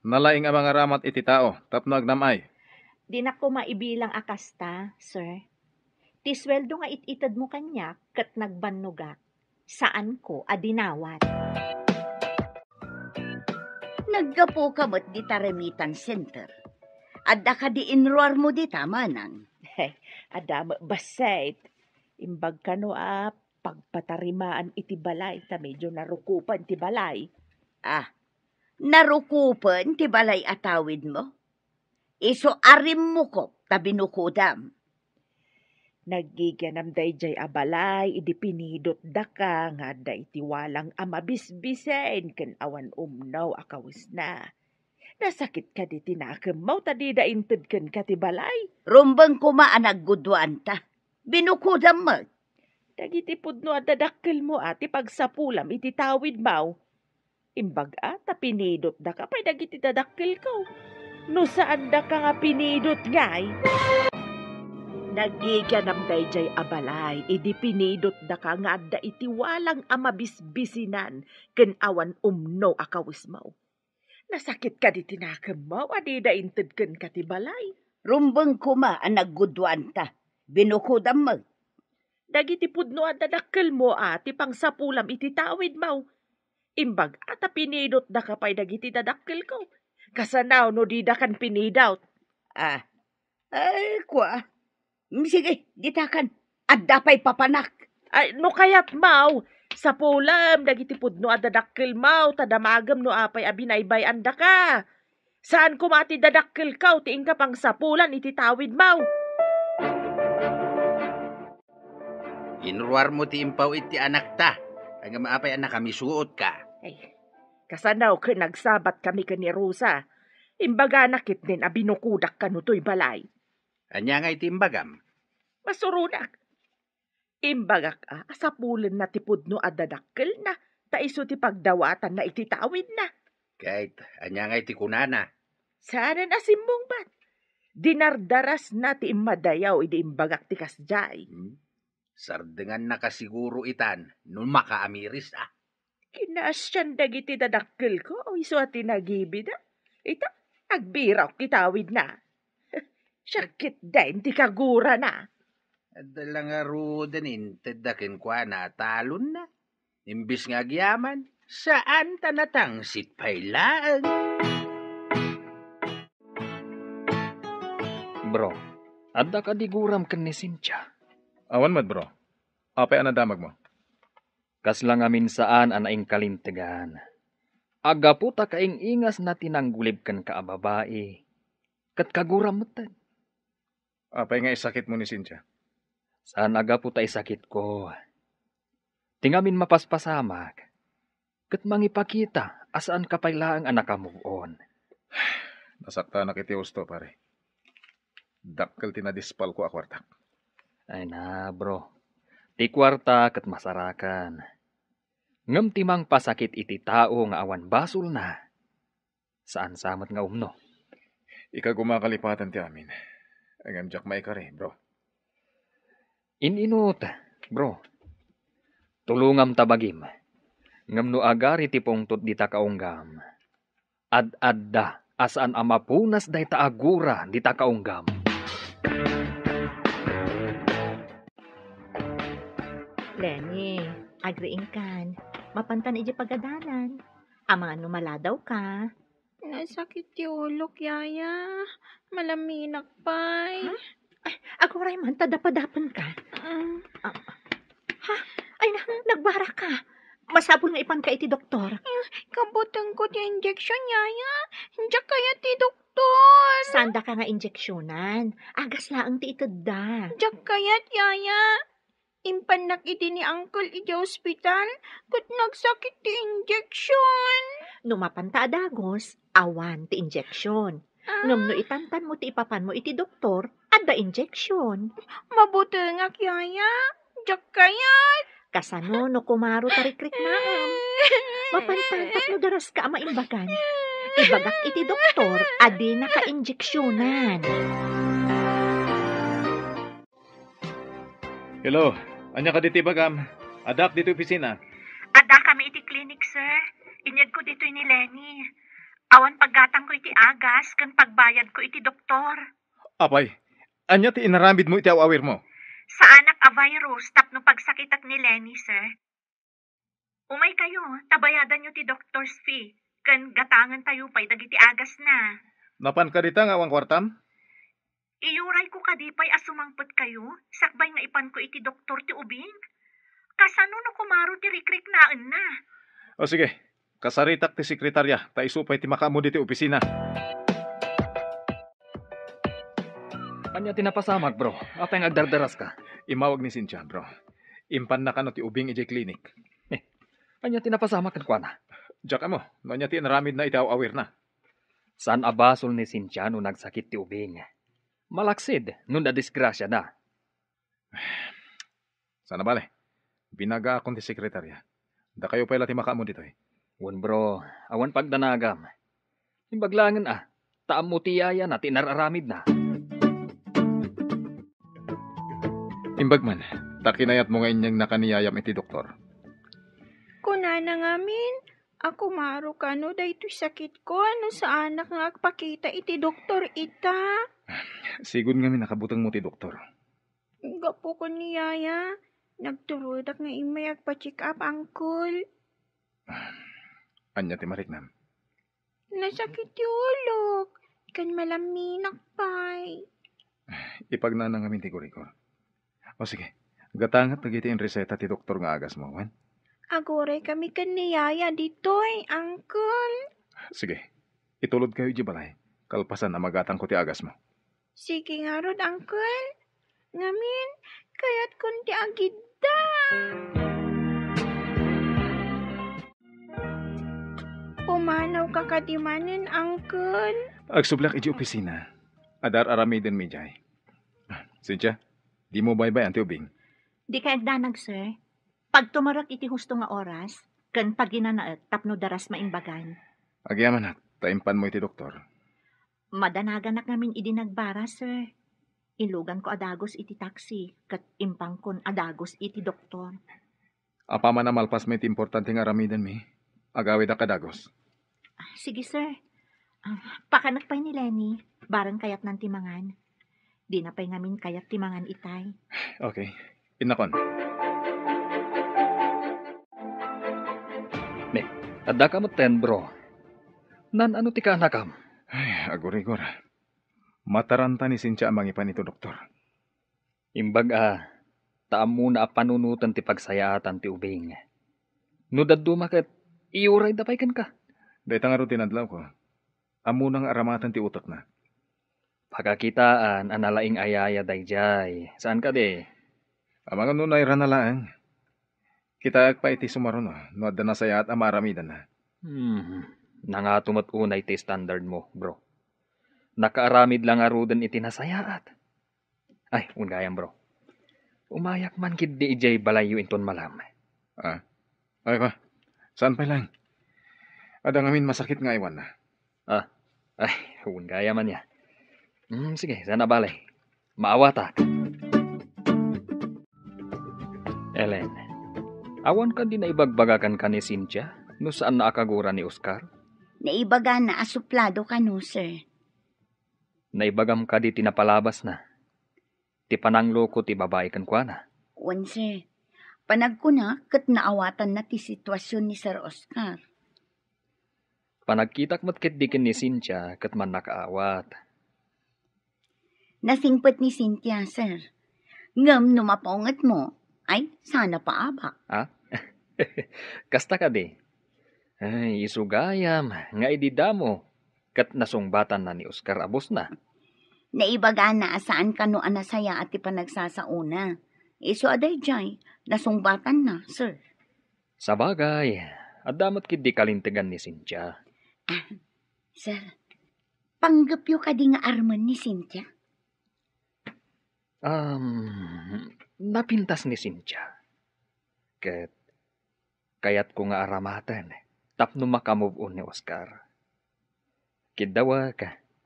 nalaing a mangaramat iti tao tapno agnam-ay. Dinak koma ibilang a kasta, sir. Ti sueldo nga it-itedmo kaniak ket nagbannogak, saanko a dinawat. Naggapuka met dita remittance center. Adda kadi inruarmo dita, manang? Adda met bassit. Imbag kano a pagpatarimaan iti balay ta medio narukopen ti balay. Ah, narukopen ti balay a tawidmo? Isu a rimmukop ta binukodam. Naggigianam daydiay a balay idi pinidotdaka nga adda iti walang a mabisbisen ken awan umno a kawesna. Nasakit kadi ti nakemmo ta dida inted kenka ti balay? Rumbeng koma a nagguduanta. Binukodam met. Dagiti pudno a dadakkelmo a ti pagsapulam iti tawidmo. Imbag a ta pinidotdaka pay dagiti dadakkelko. No saandaka nga pinidot ngay. Naggigianam daydiay a balay idi pinidotdaka nga adda iti walang a mabisbisinan ken awan umno a kawesmo. Nasakit kadi ti nakemmo a dida inted kenka ti balay? Rumbeng koma a nagguduanta. Binukodam met. Dagiti pudno a dadakkelmo a ti pangsapulam iti tawidmo. Imbag a ta pinidotdaka pay dagiti dadakkelko. Kasano no didakan pinidot? Ah, ay, kua. Mm, sige, ditakan. Adda pay papanak. Ay, no kayatmo, sapulem dagiti pudno a dadakkelmo, ta damagem no apay a binaybay-andaka. Saan koma ti dadakkelko ti inka pangsapulan iti tawidmo. Inruarmo ti impaw iti anakta, ngem apay a nakamisuotka? Ay, kasano ket nagsabat kami ken ni Rosa? Imbagana ketdin a binukodak kano toy balay. Ania ngay ti imbagam? Masuronak. Imbagak a, a sapulenna ti pudno a dadakkelna, ta isu ti pagdawatanna iti tawidna. Ket ania ngay ti kunana? Saanen a simmungbat. Dinardarasna ti immadayaw idi imbagak ti kasdiay. Hmm? Sardengannaka siguro itan no makaamiris a. Kinaasian dagiti dadakkelko, isu a ti nagibida. Ita, agbirawak ti tawidna. Siak ketdin ti kagurana. Adda la ngaruden intedda kenkuana a talonna. Imbes nga agyaman, saan ta natangsit pay laeng. Bro, adda kadi guram ken ni Cynthia? Awan met, bro. Apay a nadamagmo? Kasla ngamin saan a naingkalintegan. Aggapu ta kaing-ingasna ti nanggulib kenka a babai, ket kaguram metten. Apay nga isakitmo ni Cynthia? Saan a gapu ta isakitko. Ti ngamin mapaspasamak, ket mangipakita a saanka pay laeng a naka-move on. Nasaktanak iti husto, pare. Dakkel ti nadispalko a kuartak. Ay na, bro. Ti kuarta ket masarakan. Ngem ti mangpasakit iti tao nga awan basolna, saan sa met nga umno. Ikagumakalipatan ti amin. Ngem diak maikari, bro. In-inut, bro. Tulongam ta bagim. Ngem no agari ti pungtot dita kaunggam, ad-adda a saan a mapunas dayta a gura dita kaunggam. Lenny, agriingkan. Mapantan idiay pagadalan. Amangan no maladawka. Nasakit ti ulok, Yaya. Malaminak pay. Ha? Aguray man, ta dapadapen ka. Mm. Ah. Ha? Ay na, nagbara ka. Masapul nga ipan ka iti doktor. Kabutengko ti injection, Yaya. Diak kayat ti doktor. Saan da ka nga injeksionan? Agas laeng ti itedda. Diak kayat, Yaya. Impannak idi ni Uncle iti ospital, ket nagsakit ti injection. No mapanta a dagos, awan ti injection. Ah. Ngem no itantanmo ti ipapanmo iti doktor, adda injection. Mabutengak, Yaya. Diak kayat. Kasano no kumaro ta rikriknaem? Mapantan tapno daraska a maimbagan. Ibagak iti doktor a dinaka injeksionan. Hello, ania kadi ti ibagam? Addaak ditoy opisina. Addakami iti klinik, sir. Inyegko ditoy ni Lenny. Awan paggatangko iti agas ken pagbayadko iti doktor. Apay, ania ti inaramidmo iti aw-awirmo? Saanak a virus tapno pagsakitak ni Lenny, sir. Umaykayo, ta bayadanyo ti doctor's fee, ken gatangentayo pay dagiti agasna. Napan ka dita nga awan kuartam? Iyurayko kadi pay a sumangpetkayo, sakbay nga ipanko iti doktor ti ubing? Kasano no kumaro ti rikriknaenna? O sige, kasaritak ti sekretarya, ta isu pay ti makaammo ditoy opisina. Ania ti napasamak, bro? Apay nga agdardaraska? Immawag ni Cynthia, bro. Impanna kano ti ubing idiay klinik. Eh, ania ti napasamak kenkuana? Diak ammo, no ania ti inaramidna iti aw-awirna. Saan a basol ni Cynthia no nagsakit ti ubing. Malaksid no nadisgrasiada. Saan a bale. Binagaakon ti sekretarya. Dakayo pay la ti makaammo ditoy. Wen, bro, awan pagdanagam. Imbag laengen a, ta ammo ti yayana ti inar-aramidna. Imbag man, ta kinayatmo nga inyegna ka ni yayam iti doktor. Kunana ngamin a kumaro kano daytoy sakitko no saanak nga agpakita iti doktor ita. Sigud ngamin a kabutengmo ti doktor. Gapu ken ni yaya, nagtulodak nga immay agpa-check up, uncle. Ania ti mariknam? Nasakit ti ulok, ken malaminak pay. Ipagnana ngamin ti rigor. O sige, gatanget dagiti inreseta ti doktor nga agasmo, wen? Aguray kami ken ni yaya ditoy, uncle. Sige, itulod kayo iti balay, kalpasan a magatangko ti agasmo. Sige ngarud, uncle. Ngamin, kayatkon ti agidda. Pumanaw ka kadi manen, uncle? Agsubleak iti opisina. Adda ar-aramidenmi idiay. Cynthia, dimo baybay-an ti ubing? Dikay agdanag, sir. Pagtumerek iti husto nga oras, ken paginanaek tapno daras maimbagan. Agyamanak, ta impanmo iti doktor. Madanaganak ngamin idi nagbara, sir. Inluganko a dagus iti taxi, ket impankon a dagus iti doktor. Apaman a malpasmo iti importante nga aramidenmi, agawidak a dagus. Sige, sir. Ah, pakanek pay ni Lenny, bareng kayatnan ti mangan. Dina pay ngamin kayat ti mangan itay. Okay. Innakon. Ne, addaka metten, bro. Naan-ano ti kaanakam? Ay, agurigor. Mataranta ni Cynthia a mangipan iti doktor. Imbag a, ta ammona a panunoten ti pagsayaatan ti ubing. No dadduma ket, iyurayda pay kenka. Dayta ngarud ti nadlawko. Ammona nga aramaten ti utekna. Pakakitaan a nalaing a yaya daydiay. Saan kadi? Amangan no nairana laeng. Kitaek pay iti sumaruno no adda nasayaat a maaramidenna. Hmm. Nangato met unay ti standard mo, bro. Nakaaramid la ngaruden iti nasayaat. Ay, wen gayam, bro. Umayak man ketdi idiay balayyo inton malam. Ah? Ay, pa. Saan pay laeng? Adda ngamin masakit nga aywanna. Ah. Ay, wen gayam ania. Hmm, sige, saan a bale. Maawatak. Ellen, awan kadi naibagbagakan ken ni Cynthia no saanna a kagura ni Oscar? Naibagana a suplado kano, sir. Naibagam kadi ti napalabasna? Ti panangloko ti babai kenkuana? Wen, sir. Panagkuna ket naawatanna ti situasion ni Sir Oscar. Panagkitak met ketdi ken ni Cynthia ket mannakaawat. Nasingpet ni Cynthia, sir. Ngem no mapaungetmo, ay, sana paabak. Ah? Kasta kadi? Ay, isu gayam nga idi damo ket nasungbatanna ni Oscar a bosna. Naibagana a saan kano a nasayaat ti panagsasaona. Isu a daydiay, nasungbatanna, sir. Sabagay, adda met ketdi kalintegan ni Cynthia. Ah, sir, panggepyo kadi nga armen ni Cynthia? Um, napintas ni Cynthia. Ket kayatko nga aramaten tapno maka-move on ni Oscar. Kiddawek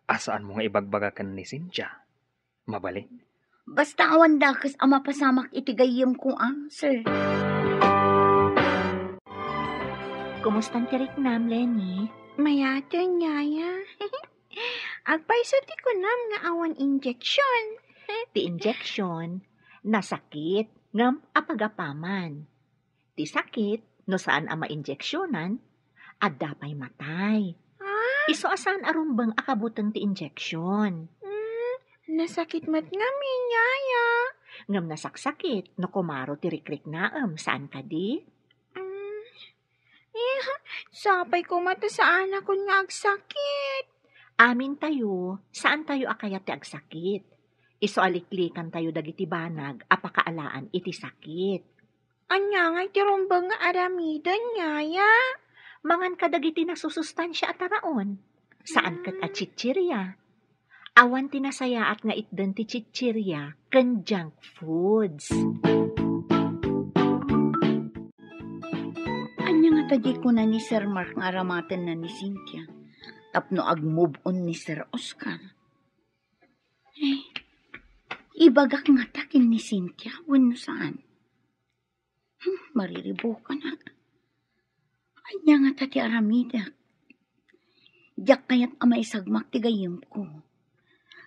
a saanmo nga ibagbaga ken ni Cynthia. Mabalin? Basta awan dakes a mapasamak iti gayyemko, ah, sir. Kumustan ti riknam, Lenny? Mayaten, Yaya. Agpayso ti kunam nga awan injection. Ti injection, nasakit, ngem apagapaman. Ti sakit, no saan a mainjeksionan, adda pay matay. Ah? Isu a saan a rumbeng a kabuteng ti injeksion. Hmm, nasakit met ngamin, Yaya. Ngem nasaksakit no kumaro ti rikriknaem, saan kadi? Hmm, eh, sapay koma ta saanakon nga agsakit. Amintayo, saantayo a kayat ti agsakit. Isu a liklikantayo dagiti banag a pakaalaan iti sakit. Ania ngay ti rumbeng nga aramiden, Yaya? Mangan kadagiti nasusustansia a taraon. Saan ket a chichiria. Awan ti nasayaat nga itden ti chichiria ken junk foods. Ania ngata diay kuna ni Sir Mark nga aramatenna ni Cynthia tapno ag-move on ni Sir Oscar? Eh, ibagak ngata ken ni Cynthia wenno saan? Hmm, mariribukanak. Ania ngata ti aramidek? Diak kayat a maisagmak ti gayyemko.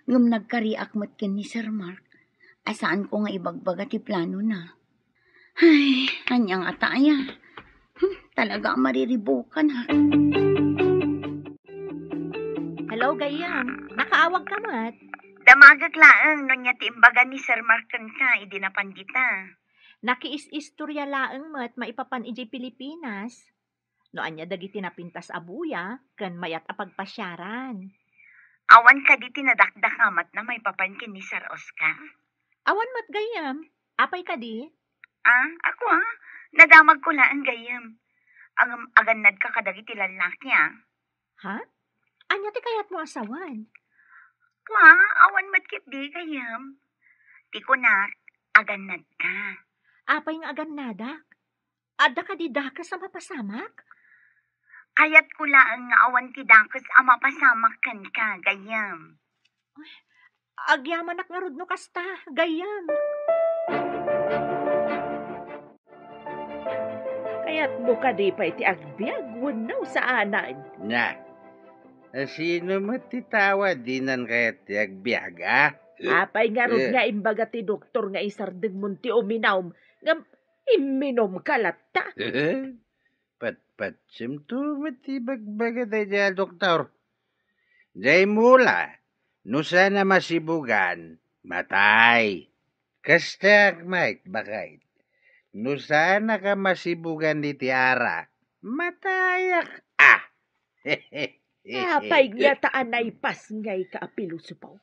Ngem nagkariak met ken ni Sir Mark a saanko nga ibagbaga ti planona. Ay, ania ngata aya? Hmm, talaga a mariribukanak. Hello, gayyem. Nakaawagka met? Damagek laeng no ania ti imbaga ni Sir Mark kenka idi napan dita. Nakiis-istorya laeng met maipapan idiay Pilipinas. No ania dagiti napintas a buya ken mayat a pagpasiaran. Awan kadi ti nadakdakamatna maipapan ken ni Sir Oscar? Awan met, gayyem. Apay kadi? Ah, ako, ah. Nadamagko laeng, gayyem. Ngem agannadka kadagiti lallaki, ah. Ha? Ania ti kayatmo a sawen? Kua, awan met ketdi, gayyem. Ti kunak, agannadka. Apay nga agannadak? Adda kadi dakes a mapasamak? Kayatko laeng nga awan ti dakes a mapasamak kenka, gayyem. Agyamanak ngarud no kasta, gayyem. Kayatmo kadi pay ti agbiag wenno saanen? Na, a sino met ti tao a dinan kayat ti agbiag, a? Apay ngarud Eh. nga imbaga ti doktor nga isardengmon ti uminum, ngem imminumka latta? Patpatsemto met ti ibagbaga daydiay a doktor. Diay mula, no saan a masibugan, matay. Kastaak met, baket. No saanak a masibugan iti arak, matayak, ah. Apay ngata a naipasngayka a pilosopo?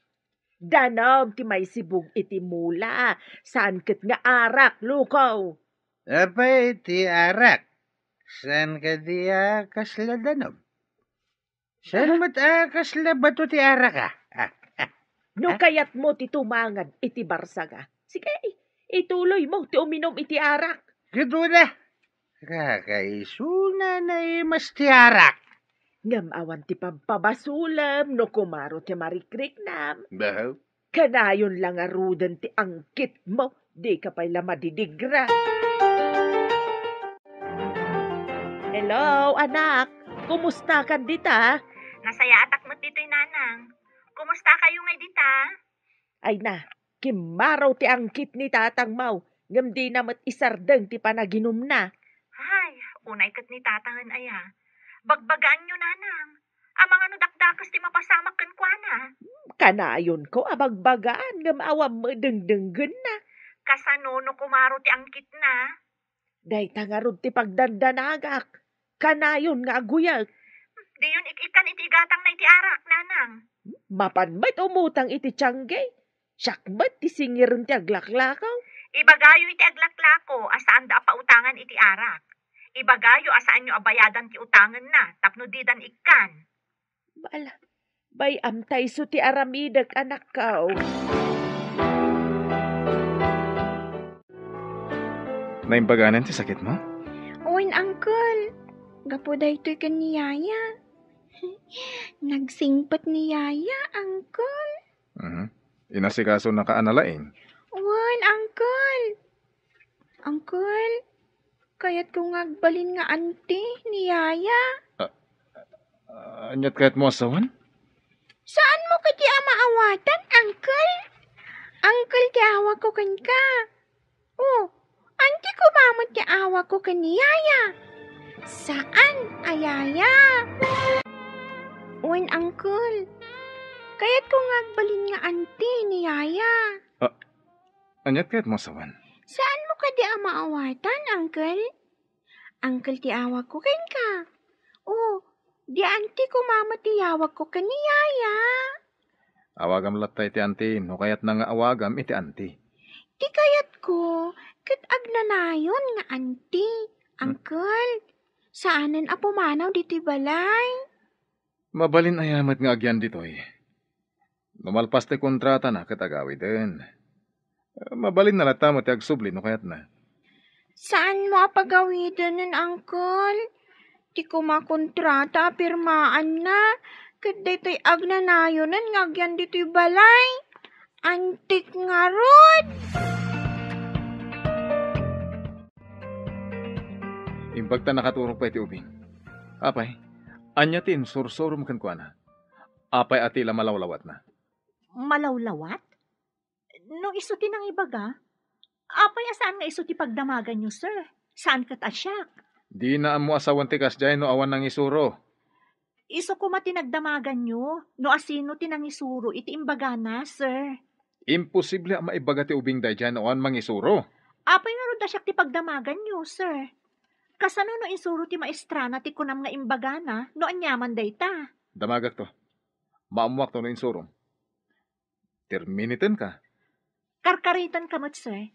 Danum ti maisibug iti mula, saan ket nga arak, lukaw. Apay ti arak? Saan kadi a kasla danum? Saan met a kasla bato ti arak, a? A, a, No a? kayatmo ti tumangad iti barsaga, sige, ituloymo ti uminum iti arak. Ket una, kakaisuna naimas ti arak. Ngem awan ti pampabasolem no kumaro ti marikriknam. Bahaw. Kanayon la ngaruden ti angkitmo, dika pay la madidigra. Hello, anak. Kumustakan dita? Nasayaatak met ditoy, nanang. Kumustakayo ngay dita? Ay na, kimmaro ti angkit ni tatangmo, ngem dina met isardeng ti panaginumna. Ay, unay ket ni tatangen aya. Bagbagaanyo, nanang. Amangan no dakdakes ti mapasamak kenkuana. Kanayonko a bagbagaan ngem awan met dengdenggenna. Kasano no kumaro ti angkitna? Dayta ngarud ti pagdandanagak. Kanayon nga aguyek. Diyon ik-ikkan iti igatangna iti arak, nanang. Mapan met umutang iti tiangge. Siak met ti singiren ti aglaklako. Ibagayo iti aglaklako a saanda a pautangan iti arak. Ibagayo a saanyo a bayadan ti utangenna tapno didan ikkan. Bala, bay-am ta isu ti aramidek, anakko. Naimbaganan ti sakitmo? Wen, Uncle. Gapu daytoy ken ni Yaya. Nagsingpet ni Yaya, Uncle. Mhm. Inasikasonaka a nalaing? Wen, Uncle. Uncle, kayatko nga agbalin nga anti ni Yaya. Ah, ah, aniat kayatmo a sawen? Saanmo kadi a maawatan, Uncle? Uncle ti awagko kenka. Oh, anti koma met ti awagko ken ni Yaya. Saan a Yaya. Wen, Uncle. Kayatko nga agbalin nga anti ni Yaya. Ah, aniat kayatmo a sawen? Saanmo kadi a maawatan, Uncle? Uncle ti awagko kenka. Oh, di anti koma met ti awagko ken ni Yaya. Awagam latta iti anti no kayatna nga awagam iti anti. Ti kayatko, ket agnanayon nga anti, Hmm. Uncle. Saanen a pumanaw ditoy balay. Mabalin aya met nga agyan ditoy? No malpas ti kontratana ket agawiden. Mabalinna latta met ti agsubli no kayatna. Saanmo a pagawidenen, Uncle? Ti koma kontrata a pirmaanna, ket daytoy agnanayonen nga agyan ditoy balay. Antik ngarud! Imbag ta nakaturog pay ti ubing. Apay, ania ti insursurom kenkuana? Apay a ti la malawlawatna? Malawlawat? No isu ti nangibaga, apay a saan nga isu ti pagdamaganyo, sir? Saan ket a siak? Dina ammo a sawen ti kasdiay no awan nangisuro. Isu koma ti nagdamaganyo no asino ti nangisuro iti imbagana, sir. Imposible a maibaga ti ubing daydiay no awan mangisuro. Apay ngarud a siak ti pagdamaganyo, sir? Kasano no insuro ti maestrana ti kunam nga imbagana no aniaman dayta? Damagakto. Maammoakto no insurom. Terminitenka. Karkaritenka met, sir.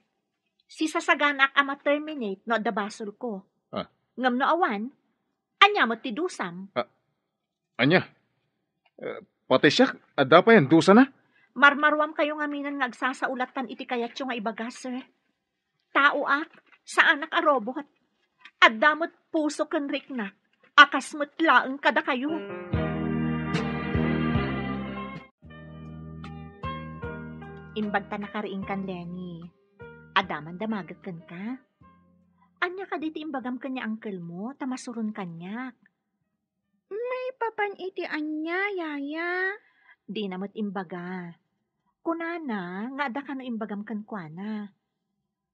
Sisasaganaak a ma-terminate no adda basolko. Ah. Ngem no awan, ania met ti dusam? Ah, ania? Eh, pati siak, adda pay a dusana? Marmaruamkayo ngaminen nga agsasaulatan iti kayatyo nga ibaga, sir. Taoak, saanak a robot. Adda met puso ken rikna, a kas met laeng kadakayo. Imbag ta nakariingkan, Lenny. Adda man damagek kenka. Ania kadi ti imbagam ken ni uncle mo, ta masuron kaniak? Maipapan iti ania, Yaya? Dina met imbaga. Kunana nga adda kano imbagam kenkuana.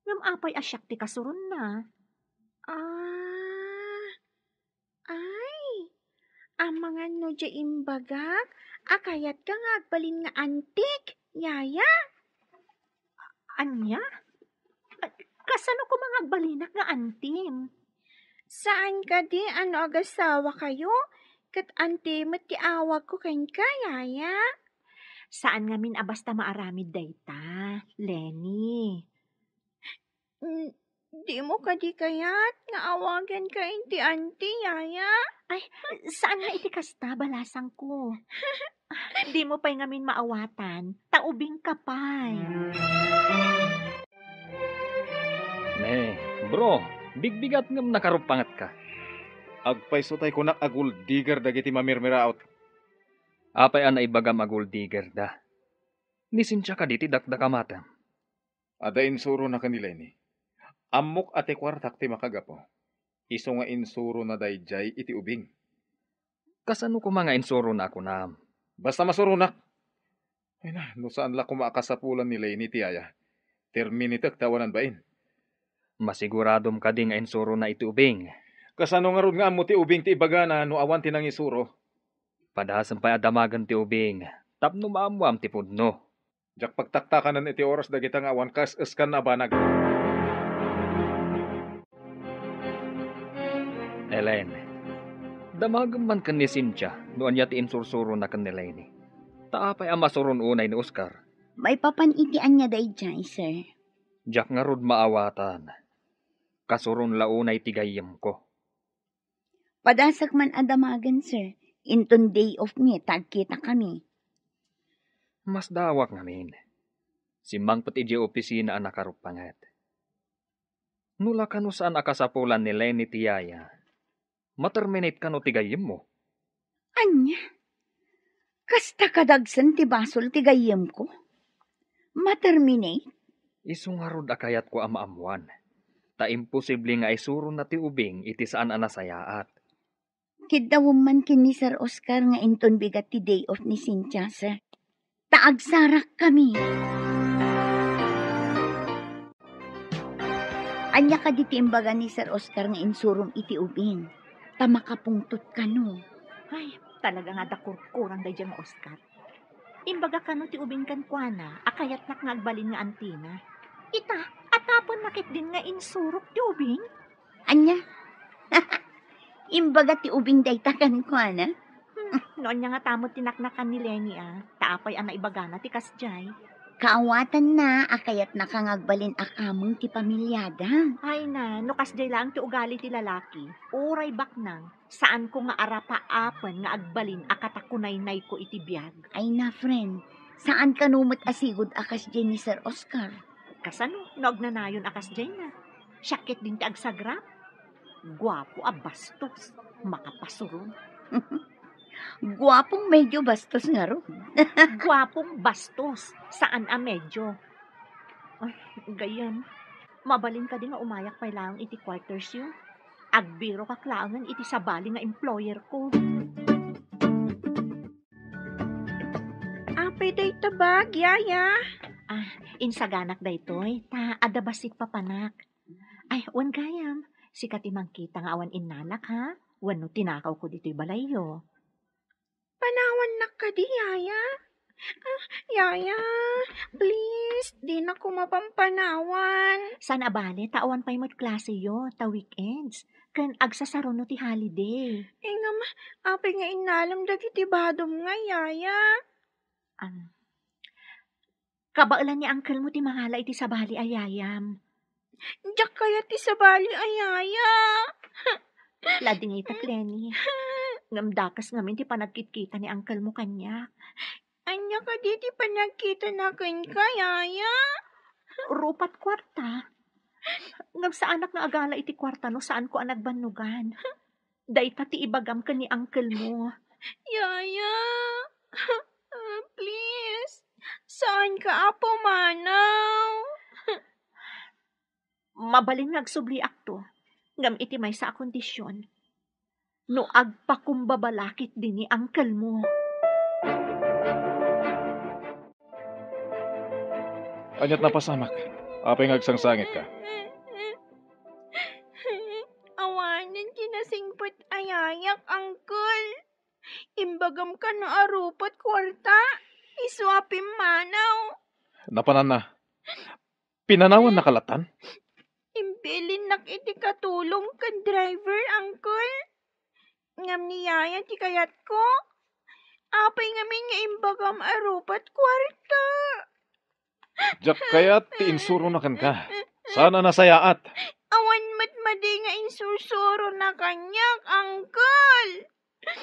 Ngem apay a siak ti kasuronna? Ah, ay, amangan no diay imbagak a kayatka nga agbalin nga antik, Yaya? Ania? A-, kasano koma nga agbalinak nga antim? Saan kadi a no agasawakayo, ket anti met ti awagko kenka, Yaya? Saan ngamin a basta maaramid dayta, Lenny. Mm, dimo kadi kayat nga awaganka iti anti, Yaya? Ay, saan nga iti kasta, balasangko. Dimo pay ngamin maawatan, ta ubingka pay. Ne, bro, bigbigat ngem nakaruppangetka. Agpayso tay kunak a gold digger dagiti mamirmiraot. Apay a naibagam a gold digger da? Ni Cynthia kadi ti dakdakamatem? Adda insurona ken ni Lenny. Ammok a ti kuartak ti makagapu. Isu nga insurona daydiay iti ubing. Kasano koma nga insurona a kunam? Basta masuronak. Ay na, no saan la koma a kasapulan ni Lenny ti Yaya, terminitek ta awanan bain. Masiguradom kadi nga insurona iti ubing? Kasano ngarud nga ammo ti ubing ti ibagana no awan ti nangisuro? Padasem pay a damagen ti ubing tapno maammoam ti pudno. Diak pagtaktakanen iti oras dagita nga awan kaes-eskanna a banag. Elaine, damagem man ken ni Cynthia no ania ti insursurona ken ni Lenny. Ta apay a masuron unay ni Oscar? Maipapan iti ania daydiay, sir? Diak ngarud maawatan. Kasuron la unay ti gayyemko. Padasek man a damagen, sir. Inton day off mi, ta agkitakami. Masdawak ngamin. Simmangpet idiay opisina a nakaruppanget. No la kano saan a kasapulan ni Lenny ti yaya, ma-terminate kano ti gayyemmo? Ania? Kasta kadagsen ti basol ti gayyemko? Ma-terminate? Isu ngarud a kayatko a maammoan, ta imposible nga isuronna ti ubing iti saan a nasayaat. Kiddawem man ken ni Sir Oscar nga inton bigat ti day off ni Cynthia, sir. Ta agsarakkami. Ania kadi ti imbaga ni Sir Oscar nga insurom iti ubing? Ta makapungtot kano. Ay, talaga nga adda kurkurang daydiay nga Oscar. Imbaga kano ti ubing kenkuana a kayatnak nga agbalin nga antina. Ita, atapenna ketdin nga insurok ti ubing? Ania? Imbaga ti ubing dayta kenkuana? Hmm, no ania ngata met ti naknakan ni Lenny a, ta apay a naibagana ti kasdiay? Kaawatanna a kayatnaka nga agbalin a kameng ti pamiliada. Ay na, no kasdiay laeng ti ugali ti lalaki, uray baknang, saanko nga arapaapen nga agbalin a katakunaynayko iti biag. Ay na, friend, saan kano met a sigud a kasdiay ni Sir Oscar? Kasano no agnanayon a kasdiay na? Siak ketdin ti agsagrap. Guapo a bastos, makapasuron. Guapong medyo bastos ngarud. Guapong bastos, saan a medyo. Ay, gayyem, mabalin kadi nga umayak pay laeng iti quarters yo? Agbirokak laengen iti sabali nga employer ko. Apay dayta bag, yaya? Ah, insaganak daytoy, ta adda bassit papanak. Ay, wen gayam, sika ti mangkita nga awan innalak, ha? Wenno tinakawko ditoy balayyo. Panawannak kadi, yaya? Ah, yaya, please, dinakon mapampanawan. Saan a bale, ta awan pay met klaseyo, ta weekends. Ken agsasaruno ti holiday. Eh, ngem, apay nga innalem dagiti badom nga, yaya? Ah, kabaelan ni uncle mo ti mangala iti sabali a yayam. Diak kayat ti sabali a yaya. Ladingitek, Lenny. Ngem dakes ngamin ti panagkitkita ni uncle mo kaniak. Ania kadi ti panagkitana kenka, yaya? Rupat kuarta. Ngem saanak nga agala iti kuarta no saanko a nagbannogan. Dayta ti ibagam ken ni uncle mo. Yaya, please, saanka a pumanaw. Mabalin nga agsubliakto, ngem iti maysa a kondisyon, no agpakumbaba la ketdi ni uncle mo. Ania't napasamak? Apay nga agsangsangitka? Awanen ti nasingpet a yayak, uncle. Imbagam kano a rupat kuarta, isu a pimmanaw. Napananna. Pinanawannaka lattan? Imbilinnak iti katulong ken driver, uncle. Ngem ni yaya ti kayatko. Apay ngamin nga imbagam a rupat kuarta? Diak kayat ti insurona kenka. Saan a nasayaat. Awan met madi nga insursurona kaniak, uncle.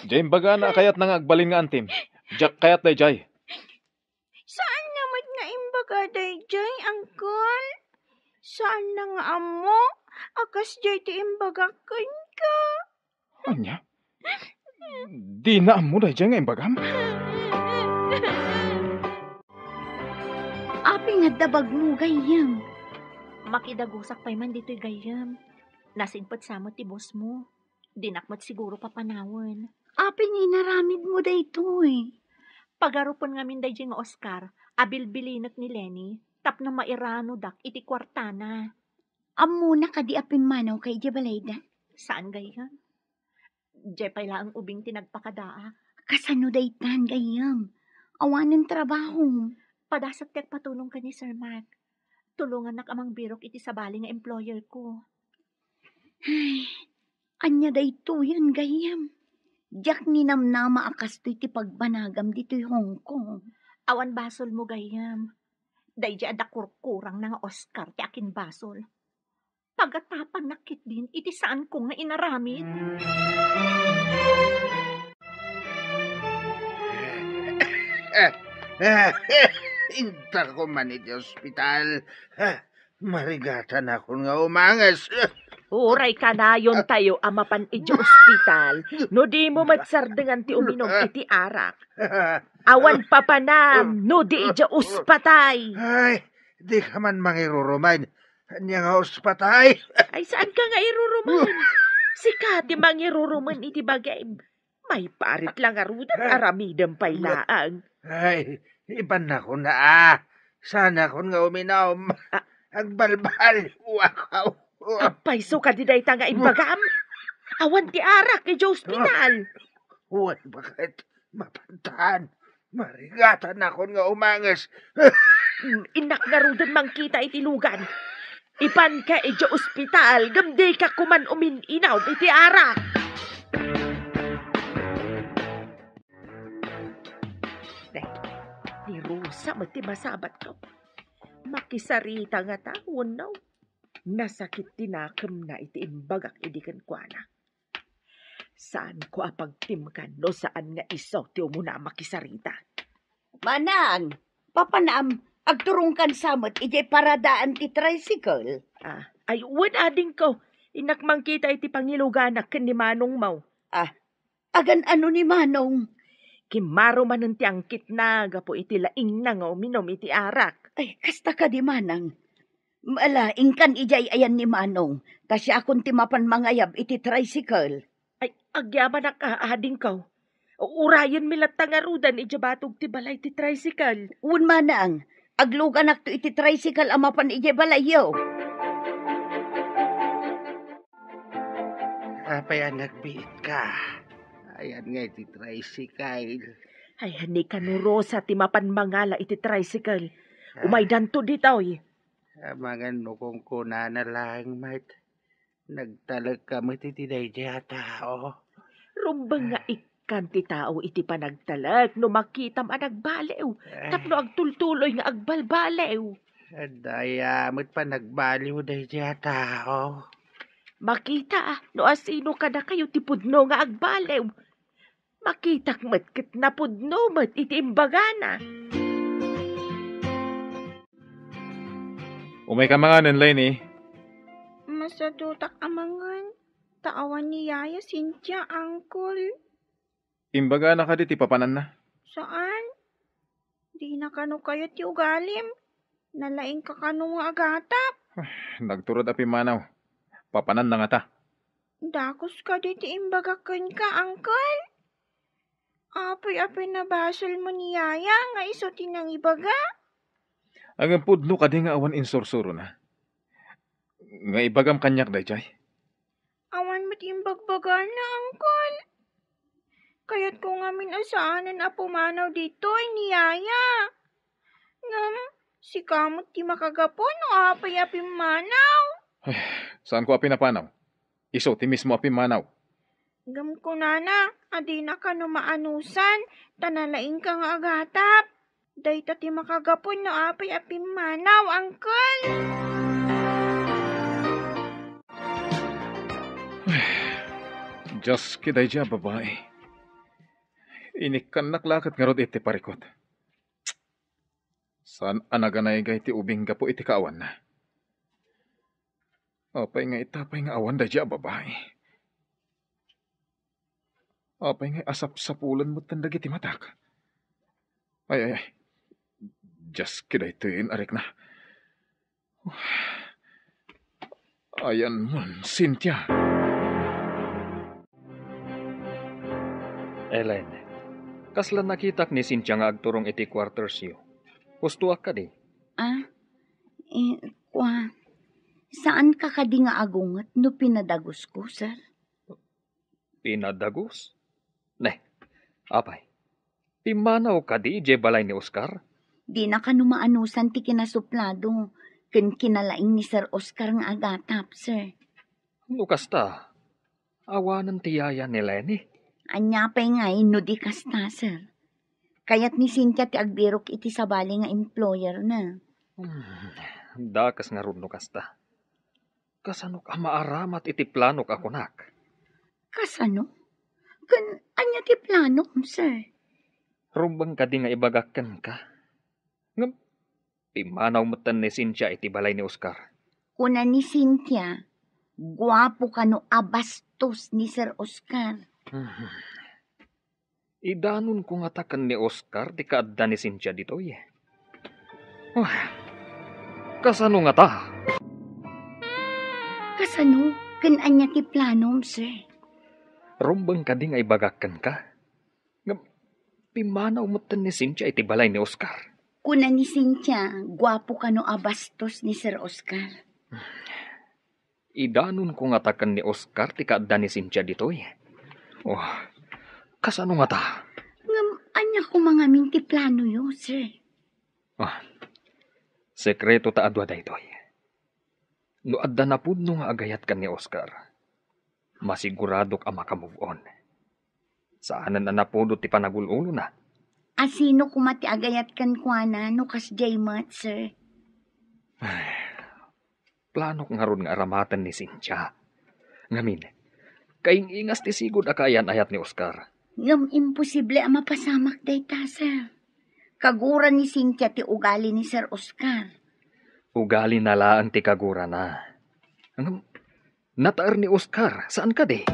Diay imbagana a kayatna nga agbalin nga antim. Diak kayat daydiay. Saanna met nga imbaga daydiay, uncle? Saanna nga ammo a kasdiay ti imbagak kenka? Ania? Dina ammo daydiay nga imbagam? Apay nga adda bagmo, gayyem? Makidagusak pay man ditoy, gayyem. Nasingpet sa met ti boss mo. Dinak met siguro papanawen. Apay nga inaramidmo daytoy? Pagarupen ngamin daydiay nga Oscar a bilbilinek ni Lenny tapno mairanodak iti kuartana. Ammona kadi a pimmanawka idiay balayda? Saan gayyem. Diay pay laeng ubing ti nagpakadaak. Kasano daytan, gayyem? Awanen trabaho. Padasat ti agpatulong ken ni Sir Mark. Tulongannak a mangbirok iti sabali nga employer ko. Ay, ania daytoyen, gayyem? Diak ninamnama a kastoy ti pagbanagam ditoy Hong Kong. Awan basolmo, gayyem. Daydi adda kurkurangna nga Oscar ti akinbasol. Pagatapannak ketdin iti saanko nga inaramid. Intarko man iti ospital. Marigatanakon nga umanges. Uray kanayontayo a mapan idiay ospital no dimo met sardengan ti uminom iti arak. Awan papanam no di idiay ospatay. Ay, di ka man mangirurumen. Ania nga ospatay? Ay, saan ka nga irurumen? Sika ti mangirurumen iti bagim. Maiparit la ngaruden, aramidem pay laeng. Ay, ibannakon a. Saanakon nga uminom. Ah. Agbalbaliwak. Apay, isu kadi dayta nga imbagam? Awan ti arak idiay ospital. Wen, baket? Mapantan. Marigatanakon nga umanges. Mm, innak ngaruden mangkita iti lugan. Ipanka idiay ospital, ngem dika koman umin-inom iti arak. Ne, ni Rosa met ti masabatko. Makisarita ngata wenno? Nasakit ti nakemna iti imbagak idi kenkuana. Saanko a pagtimkan no saan nga isu ti umuna a makisarita. Manang, papanam, agturongkan sa met idiay paradaan ti tricycle? Ah, ay, wen, adingko. Innak mangkita iti pangiluganak ken ni manongmo. Ah, agan-ano ni manong? Kimmaro manen ti angkitna gapu iti laingna nga uminom iti arak. Ay, kasta kadi, manang. Ala, inkan idiay ayan ni manong, ta siakon ti mapan mangayab iti tricycle. Ay, agyamanak a, adingko. Urayenmi latta ngaruden idiay batog ti balay ti tricycle. Wen, manang, agluganakto iti tricycle a mapan idiay balayyo. Apay a nagbiitka? Ayan nga iti tricycle. Ay, ni kano Rosa ti mapan mangala iti tricycle. Ah. Umaydanto ditoy. Amangan no kunkunana laeng met. Nagtalekka met iti daydiay a tao. Rumbeng nga ikkan ti tao iti panagtalek no makitam a nagbaliw, tapno agtultuloy nga agbalbaliw. Adda aya met panagbaliw daydiay a tao. Makita no asino kadakayo ti pudno nga agbaliw. Makitak met ket napudno met iti imbagana. Umayka manganen, Lenny. Masadutak a mangan, ta awan ni Yaya Cynthia, Uncle. Imbagana kadi ti papananna? Saan? Dina kano kayat ti ugalim. Nalaingka kano nga agatap. Nagturod a pimmanaw. Papananna ngata. Dagus kadi ti imbagak kenka, Uncle? Apay a pinabasolmo ni Yaya nga isu ti nangibaga? Ngem pudno kadi nga awan insursurona? Nga ibagam kaniak daydiay? Awan met imbagbagana, Uncle. Kayatko ngamin a saanen a pumanaw ditoy ni Yaya. Ngem, sika met ti makagapu no apay a pimmanaw. Ay, saanko a pinapanaw. Isu ti mismo a pimmanaw. Ngem kunana a dina kano maanusan, ta nalaingka nga agatap. Dayta ti makagapu no apay a pimmanaw, Uncle. Dios, kidaydi a babai. Inikkannak la ket ngarud iti parikut. Saan a naganaygay ti ubing gapu iti kaawanna. Apay nga ita pay nga awan daydi a babai? Apay nga asapsapulen metten dagiti matak? Ay, ay, ay. Dios, kidaytoyen a rikna. Ayan man, Cynthia. Ellen, kasla nakitak ni Cynthia nga agturong iti quartersyo. Hustoak kadi? Ah, eh, kua, saan ka kadi nga agunget no pinadagusko, sir? Pinadagus? Ne, Apay, pimmanaw kadi idiay balay ni Oscar? Dina kano maanusan ti kinasuplado ken kinalaing ni Sir Oscar nga agatap, sir. No kasta, awanen ti yaya ni Lenny? Ania pay ngay no di kasta, sir? Kayat ni Cynthia ti agbirok iti sabali nga employer na. Hmm, dakes ngarud no kasta. Kasanok a maaramat iti planok a kunak? Kasano? Ken ania ti planom, sir? Rumbeng kadi nga ibagak kenka? Ngem pimmanaw metten ni Cynthia iti balay ni Oscar. Kuna ni Cynthia, guapo kano a bastos ni Sir Oscar. Hmm. Idanonko ngata ken ni Oscar ti kaadda ni Cynthia ditoy. Oh, kasano ngata? Kasano? Ken ania ti planom, sir? Rumbeng kadi nga ibagak kenka? Ngem pimmanaw metten ni Cynthia iti balay ni Oscar. Kuna ni Cynthia, guapo kano a bastos ni Sir Oscar. Idanonko ngata ken ni Oscar ti kaadda ni Cynthia ditoy. Oh, kasano ngata? Ngem ania koma ngamin ti planoyo, sir? Ah, sekreto ta a dua daytoy. No adda napudno nga agayat ken ni Oscar, masiguradok a maka-move on. Saanen a napudot ti panagul-ulona. A sino koma ti agayat kenkuana no kasdiay met, sir? Ay, planok ngarud nga aramaten ni Cynthia. Ngamin, kaing-ingas ti sigud a kaayan-ayat ni Oscar. Ngem imposible a mapasamak dayta, sir. Kagura ni Cynthia ti ugali ni Sir Oscar. Ugalina laeng ti kagurana. Ngem, nataer ni Oscar, saan kadi?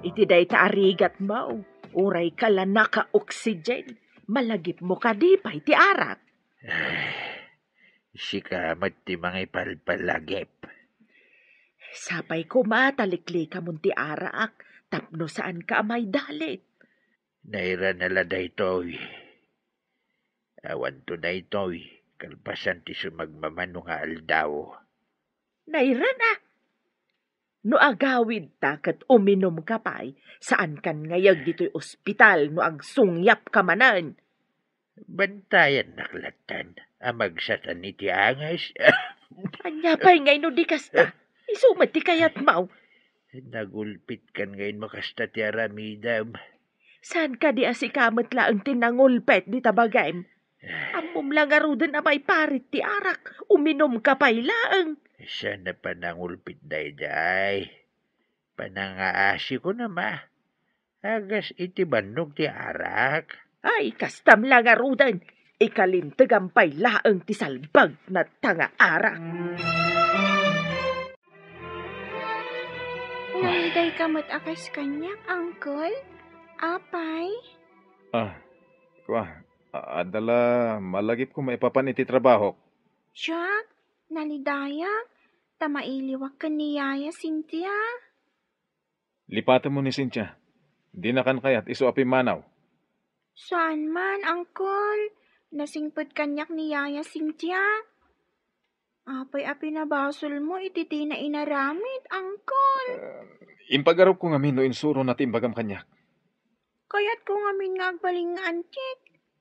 Iti dayta a rigatmo, uray ka la naka-oxygen, malagipmo kadi pay ti arak? Ay, sika met ti mangipalpalagip. Sapay koma ta liklikamon ti arak tapno saanka a maidalit. Nairana la daytoy. Awanto daytoy, kalpasan ti sumagmamano nga aldaw. Nairana? No agawidta ket uminumka pay, saankan nga iyeg ditoy ospital no agsungyapka manen. Bantayannak lattan a magsatan iti angas. Ania pay ngay no di kasta? Isu met ti kayatmo. Nagulpitkan ngay no kasta ti aramidem. Saan kadi a sika met laeng ti nangulpet dita bagim? Ammom la ngaruden a maiparit ti arak, uminumka pay laeng. Saan a panangulpit daydiay? Panangaasiko na ma. Agas iti bannog ti arak. Ay, kastam la ngaruden, ikalintegam pay laeng ti salbag na tanga arak. Nalidayka met a kas kaniak, Uncle? Apay? Ah, kua, a-, adda la malagipko maipapan iti trabahok. Jack, nalidayak, ta mailiwak ken ni Yaya Cynthia. Lipatemmo ni Cynthia. Dinakan kayat isu a pimmanaw. Saan man, Uncle. Nasingpet kaniak ni Yaya Cynthia. Apay a pinabasolmo iti dina inaramid, Uncle? Eh, impagarupko ngamin no insurona ti imbagam kaniak. Kayatko ngamin nga agbalin nga antik.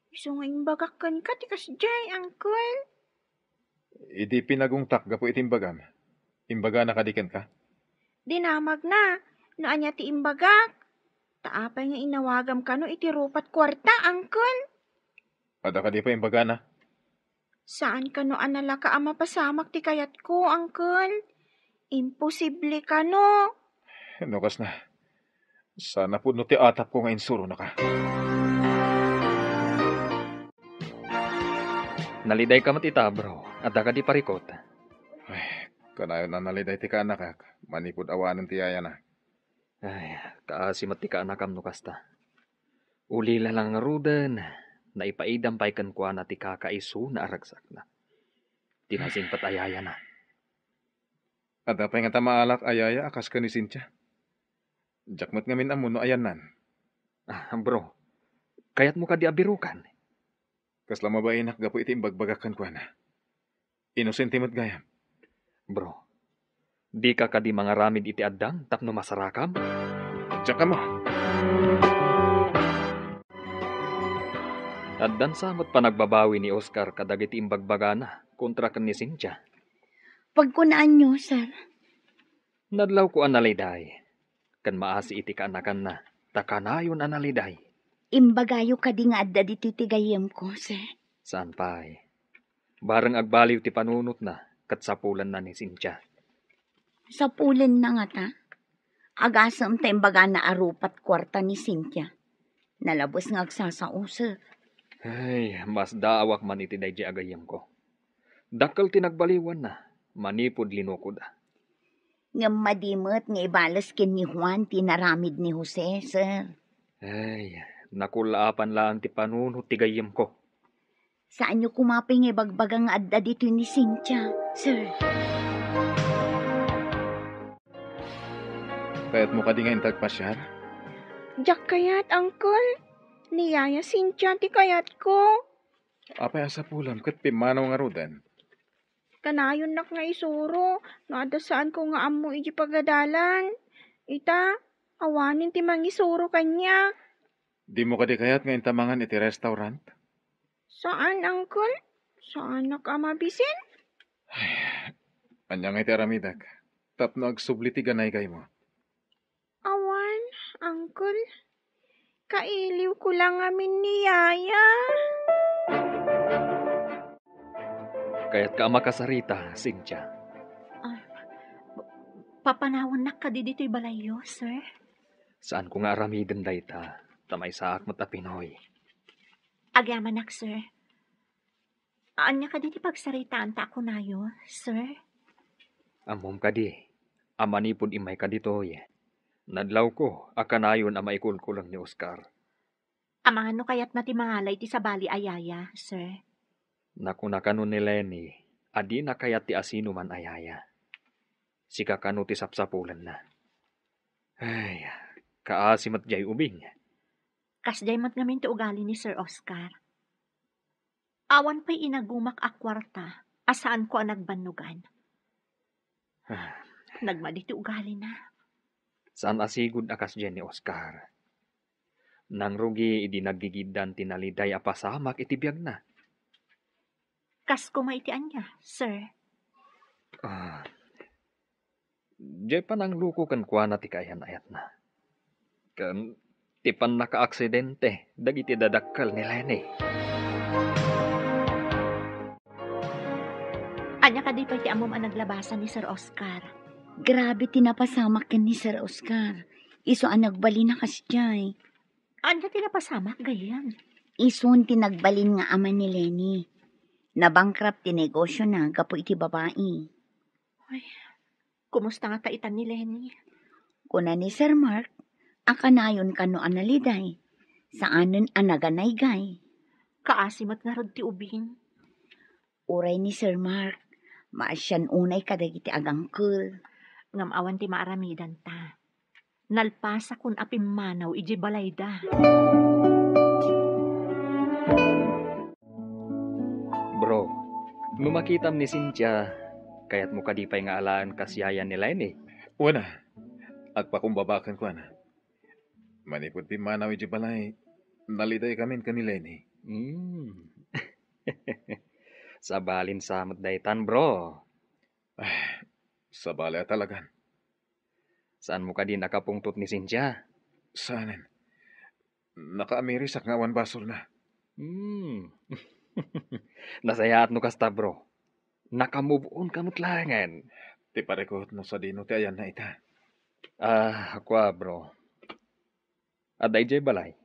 Isu nga imbagak kenka ti kasdiay, Uncle. Idi pinagungtak gapu iti imbagam, imbagana kadi kenka? Dinamagna no ania ti imbagak. Ta apay nga inawagam kano iti rupat kuarta, Uncle? Adda kadi pay imbagana? Saan kano a nalaka a mapasamak ti kayatko, Uncle? Imposible kano. No kasna, saan a pudno ti atapko nga insuronaka. Nalidayka met ita, bro. Adda kadi parikut? Ay, kanayon a naliday ti kaanakak, manipud awanen ti yayana. Ay, kaasi met ti kaanakam no kasta. Ulila la ngaruden, naipaidam pay kenkuana ti kakaisuna a ragsakna. Ti nasingpet a yayana. Adda pay ngata maalak a yaya a kas ken ni Cynthia. Diak met ngamin ammo no ayanna. Ah, bro, kayatmo kadi a birokan? Kasla mabainak gapu iti imbagbagak kenkuana. Inosente met gayam. Bro, dika kadi mangaramid iti addang tapno masarakam? Diak ammo. Addan sa met panagbabawi ni Oscar kadagiti imbagbagana kontra ken ni Cynthia. Pagkunaanyo, sir. Nadlawko a naliday, ken maasi iti kaanakanna, ta kanayon a naliday. Imbagayo kadi nga adda ditoy ti gayyemko, sir? Saan pay. Bareng agbaliw ti panunotna, ket sapulenna ni Cynthia. Sapulenna ngata? Agasem ta imbagana a rupat kuarta ni Cynthia. Nalabes nga agsasao, sir. Ay, masdaawak man iti daydiay a gayyemko. Dakkel ti nagbaliwanna, manipud linukoda. Ngem madi met nga ibales ken ni Juan ti inaramid ni Jose, sir. Ay, nakullaapan laeng ti panunot ti gayyemko. Saanyo koma pay nga ibagbaga nga adda ditoy ni Cynthia, sir. Kayatmo kadi nga inta agpasiar? Diak kayat, Uncle. Ni Yaya Cynthia ti kayatko. Apay a sapulem ket pimmanaw ngaruden? Kanayonnak nga isuro no adda saanko nga ammo iti pagadalan. Ita, awanen ti mangisuro kaniak. Dimo kadi kayat nga inta mangan iti restaurant? Saan, Uncle. Saanak a mabisin. Ay, ania nga iti aramidek tapno agsubli ti ganaygaymo? Awan, Uncle. Kailiwko la ngamin ni Yaya. Kayatka a makasarita, Cynthia? Ah, pa-, papanawannak kadi ditoy balayyo, sir? Saanko nga aramiden dayta, ta maysaak met a Pinoy. Agyamanak, sir. Ania kadi ti pagsaritaanta a kunayo, sir? Ammom kadi a manipud immayka ditoy, nadlawko a kanayon a maikulkuleng ni Oscar. Amangan no kayatna ti mangala iti sabali a yaya, sir? Nakuna kano ni Lenny a dina kayat ti asinoman a yaya. Sika kano ti sapsapulenna. Ay, kaasi met jay ubing. Kasjay met ngamin ti ugali ni Sir Oscar. Awan pay inagumak a kuarta a saanko a nagbannogan. Ah. Nagmadi ti ugalina. Saan a sigud a kasdiay ni Oscar. Nangrugi idi naggigiddan ti naliday a pasamak iti biagna. Kas koma iti ania, sir? Ah, Diay panangluko kenkuana ti kaayan-ayatna. Ken ti pannakaaksidente dagiti dadakkel ni Lenny. Ania kadi pay ti ammom a naglabasan ni Sir Oscar? Grabe ti napasamak ken ni Sir Oscar. Isu a nagbalin a kasdiay. Ania ti napasamak, gayyem? Isun ti nagbalin nga ama ni Lenny. Nabankrupt ti negosiona gapu iti babai. Ay, kumusta ngata itan ni Lenny? Kuna ni Sir Mark, a kanayon kano a naliday, saanen a naganaygay. Kaasi met ngarud ti ubing. Uray ni Sir Mark, maasian unay kadagiti agangkel. Ngem awan ti maaramidanta. Nalpasakon a pimmanaw idiay balayda. Bro, no makitam ni Cynthia, kayatmo kadi pay nga alaen kas yaya ni Lenny? Wen a, agpakumbaba kenkuana. Manipud pimmanaw idiay balay, nalidaykamin ken ni Lenny. Hmm. Sabalin sa met daytan, bro. Ah, sabali a talagan. Saanmo kadi nakapungtot ni Cynthia? Saanen. Nakaamirisak nga awan basolna. Hmm. Nasayaat no kasta, bro. Naka-move on ka met laengen. Ti parikut no sadino ti ayanna ita. Ah, kua, bro. Adda idiay balay.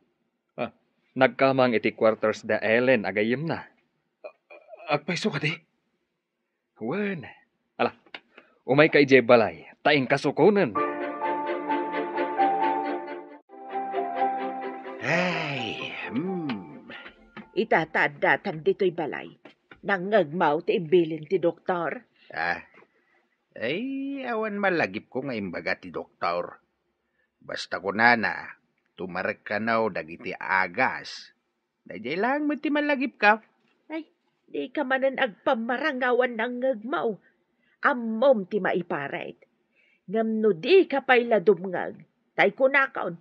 Ah. Nagkamang iti quarters da Ellen a gayyemna. Agpayso kadi? Wen. Ala, umayka idiay balay, ta inkasukonen. Ay, hmm. Ita ta addatak ditoy balay. Nangngegmaw ti imbilin ti doktor? Ah. Ay, awan malagipko nga imbaga ti doktor. Basta kunana, tumarek kano dagiti agas. Daydiay laeng met ti malagipka. Ay, dika manen agpammarang nga awan nangngegmaw. Ammom ti maiparit. Ngem no dika pay la dumngeg, Tay kunakon,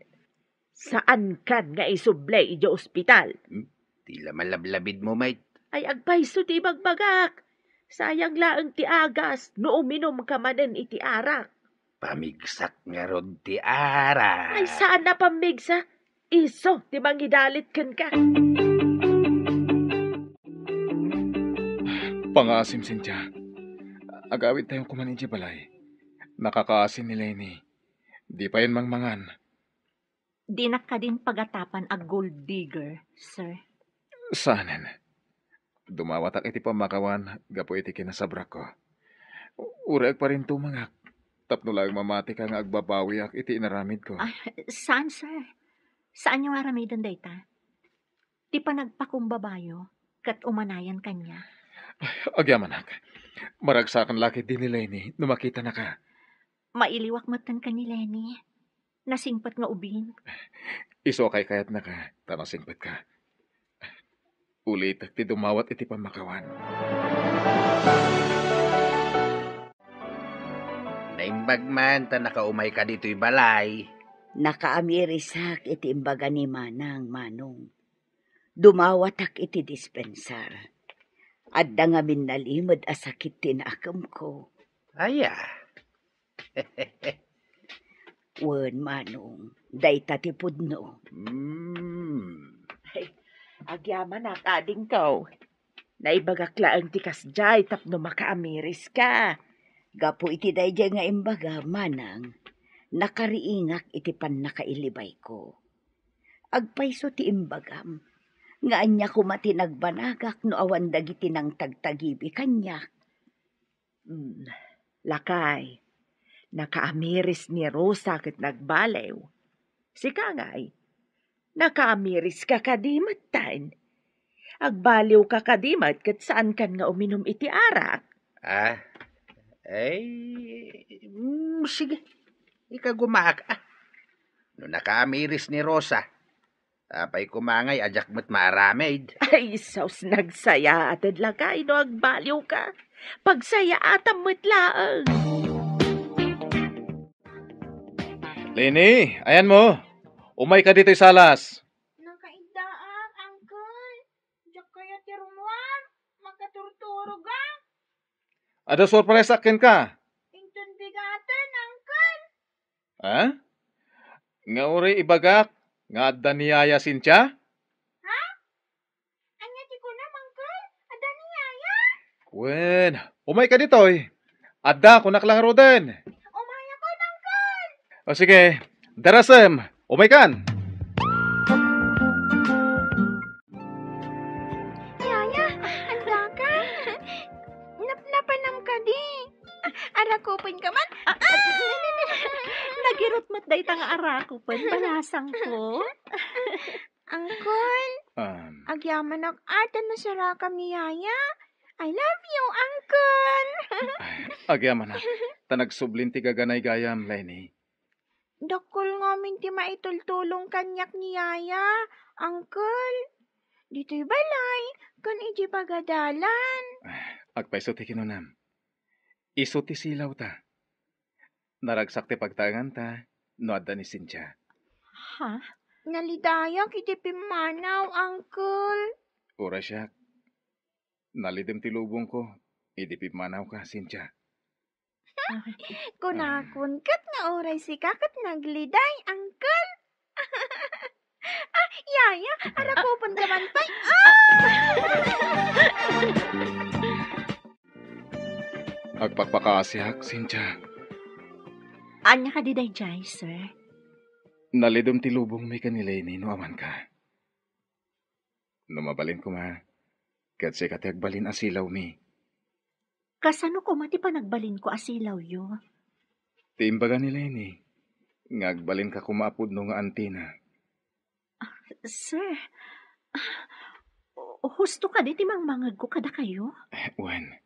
saankan nga isubli idiay ospital. Hmm? Ti la malablabidmo met. Ay, agpayso ti ibagbagak. Sayang laeng ti agas no uminumka manen iti arak. Pamigsak ngarud ti arak. Ay, saan a pamigsa. Isu ti mangidalit kenka. Pangaasim, Cynthia. Agawidtayon koma idiay balay. Nakakaasin ni Lenny. Di payen mangmangan. Dinak kadin pagatapan a gold digger, sir. Saanen. Dumawatak iti pammakawan gapu iti kinasabrakko. Uray agparintumangak, tapno laeng mamatika nga agbabawiak iti inaramidko. Ay, saan, sir? Saanyo nga aramiden dayta? Ti panagpakumbabayo, ket umanayan kaniak. Ay, agyamanak. Maragsakan la ketdi ni Lenny no makitanaka. Mailiwak metten ken ni Lenny. Nasingpet nga ubing. Isu a kaykayatnaka, ta nasingpetka. Ulitek ti dumawat iti pammakawan. Naimbag man ta nakaumayka ditoy balay. Nakaamirisak iti imbaga ni Manang, Manong. Dumawatak iti dispensar. Adda ngamin nalimed a sakit ti naakemko. Aya. Wen, Manong, dayta ti pudno. Mm. Ay, agyamanak, adingko. Naibagak laeng ti kasdiay tapno makaamiriska. Gapu iti daydiay nga imbaga, Manang, nakariingak iti pannakailibayko. Agpayso ti imbagam, nga ania koma ti nagbanagak no awan dagiti nangtagtagibi kaniak? Mm, lakay, nakaamiris ni Rosa ket nagbaliw. Sika ngay, nakaamiriska kadi metten? Agbaliwka kadi met ket saankan nga uminum iti arak? Ah, ay, mm, sige. Ikagumaak, ah. No nakaamiris ni Rosa, apay koma ngay a diak met maaramid? Ay, sus, nagsayaated lakay no agbaliwka. Pagsayaatam met laeng. Lenny, ayanmo. Umayka ditoy salas. Nakaiddaak, Uncle. Diak kayat ti rummuar. Makaturturog, ah. Adda surpresa kenka. Inton bigaten, Uncle. Ha? Nga uray ibagak nga adda ni Yaya, Cynthia? Ha? Ania ti kunam, Uncle? Adda ni Yaya? Wen, umayka ditoy. Adda, kunak la ngaruden. Umayakon, Uncle. O sige, darasem, umaykan. Yaya, andaka? Napnapanam kadi? Arakupenka man? Ah, ah, nagirot met dayta nga arakupen, balasangko. Uncle, Um, agyamanak a ta nasarakam ni Yaya. I love you, Uncle. Ay, agyamanak. Ta nagsublin ti gaganaygayam, Lenny. Dakkel ngamin ti maitultulong kaniak ni Yaya, Uncle. Ditoy balay, ken idiay pagadalan. Agpayso ti kinunam. Isu ti silawta. Naragsak ti pagtaenganta no adda ni Cynthia. Ha? Nalidayak iti pimmanaw, Uncle. Uray siak. Nalidem ti lubongko idi pimmanawka, Cynthia. Kunakon ket nga uray sika ket nagliday, Uncle. Ah, Yaya, arakupenka man pay. Ah! Agpakpakaasiak, Cynthia. Ania kadi daydiay, sir? Nalidem ti lubongmi ken ni Lenny no amanka. No mabalin koma, ket sika ti agbalin a silawmi. Kasano koma ti panagbalinko a silawyo? Ti imbaga ni Lenny, nga agbalinka koma a pudno nga antina. Ah, sir, ah, husto kadi ti mangmangegko kadakayo? Eh, wen.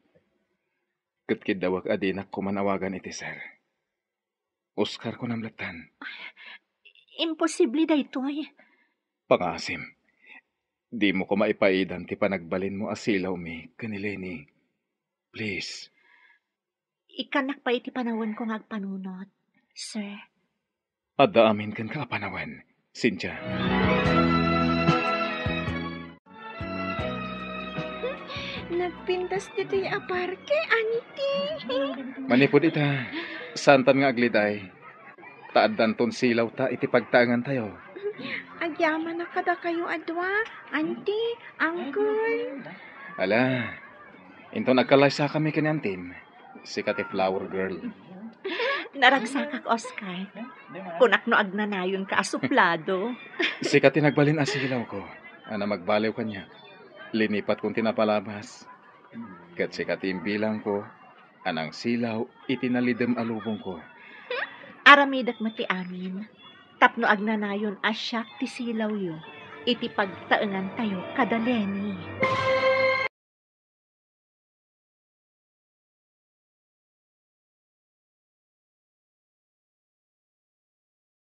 Ket kiddawek a dinak koma awagan iti sir. Oscar, kunam lattan. Imposible daytoy. Pangaasim, dimo koma ipaidan ti panagbalinmo a silawmi ken ni Lenny. Please. Ikkannak pay iti panawenko nga agpanunot, sir. Adda amin kenka a panawen, Cynthia. Nagpintas ditoy a parke, Auntie. Manipud ita, saantan nga agliday. Ta addanton silawta iti pagtaengantayo. Agyamanak kadakayo a dua, Auntie, Uncle. Ala, inton agkallaysakami ken ni Antim, sika ti flower girl. Naragsakak, Oscar. Kunak no agnanayonka a suplado. Sika ti nagbalin a silawko, a namagbaliw kaniak. Linipatkon ti napalabas. Ket sika ti imbilangko a nangsilaw iti nalidem a lubongko. Aramidek met ti amin, tapno agnanayon a siak ti silawyo iti pagtaengantayo kada Lenny.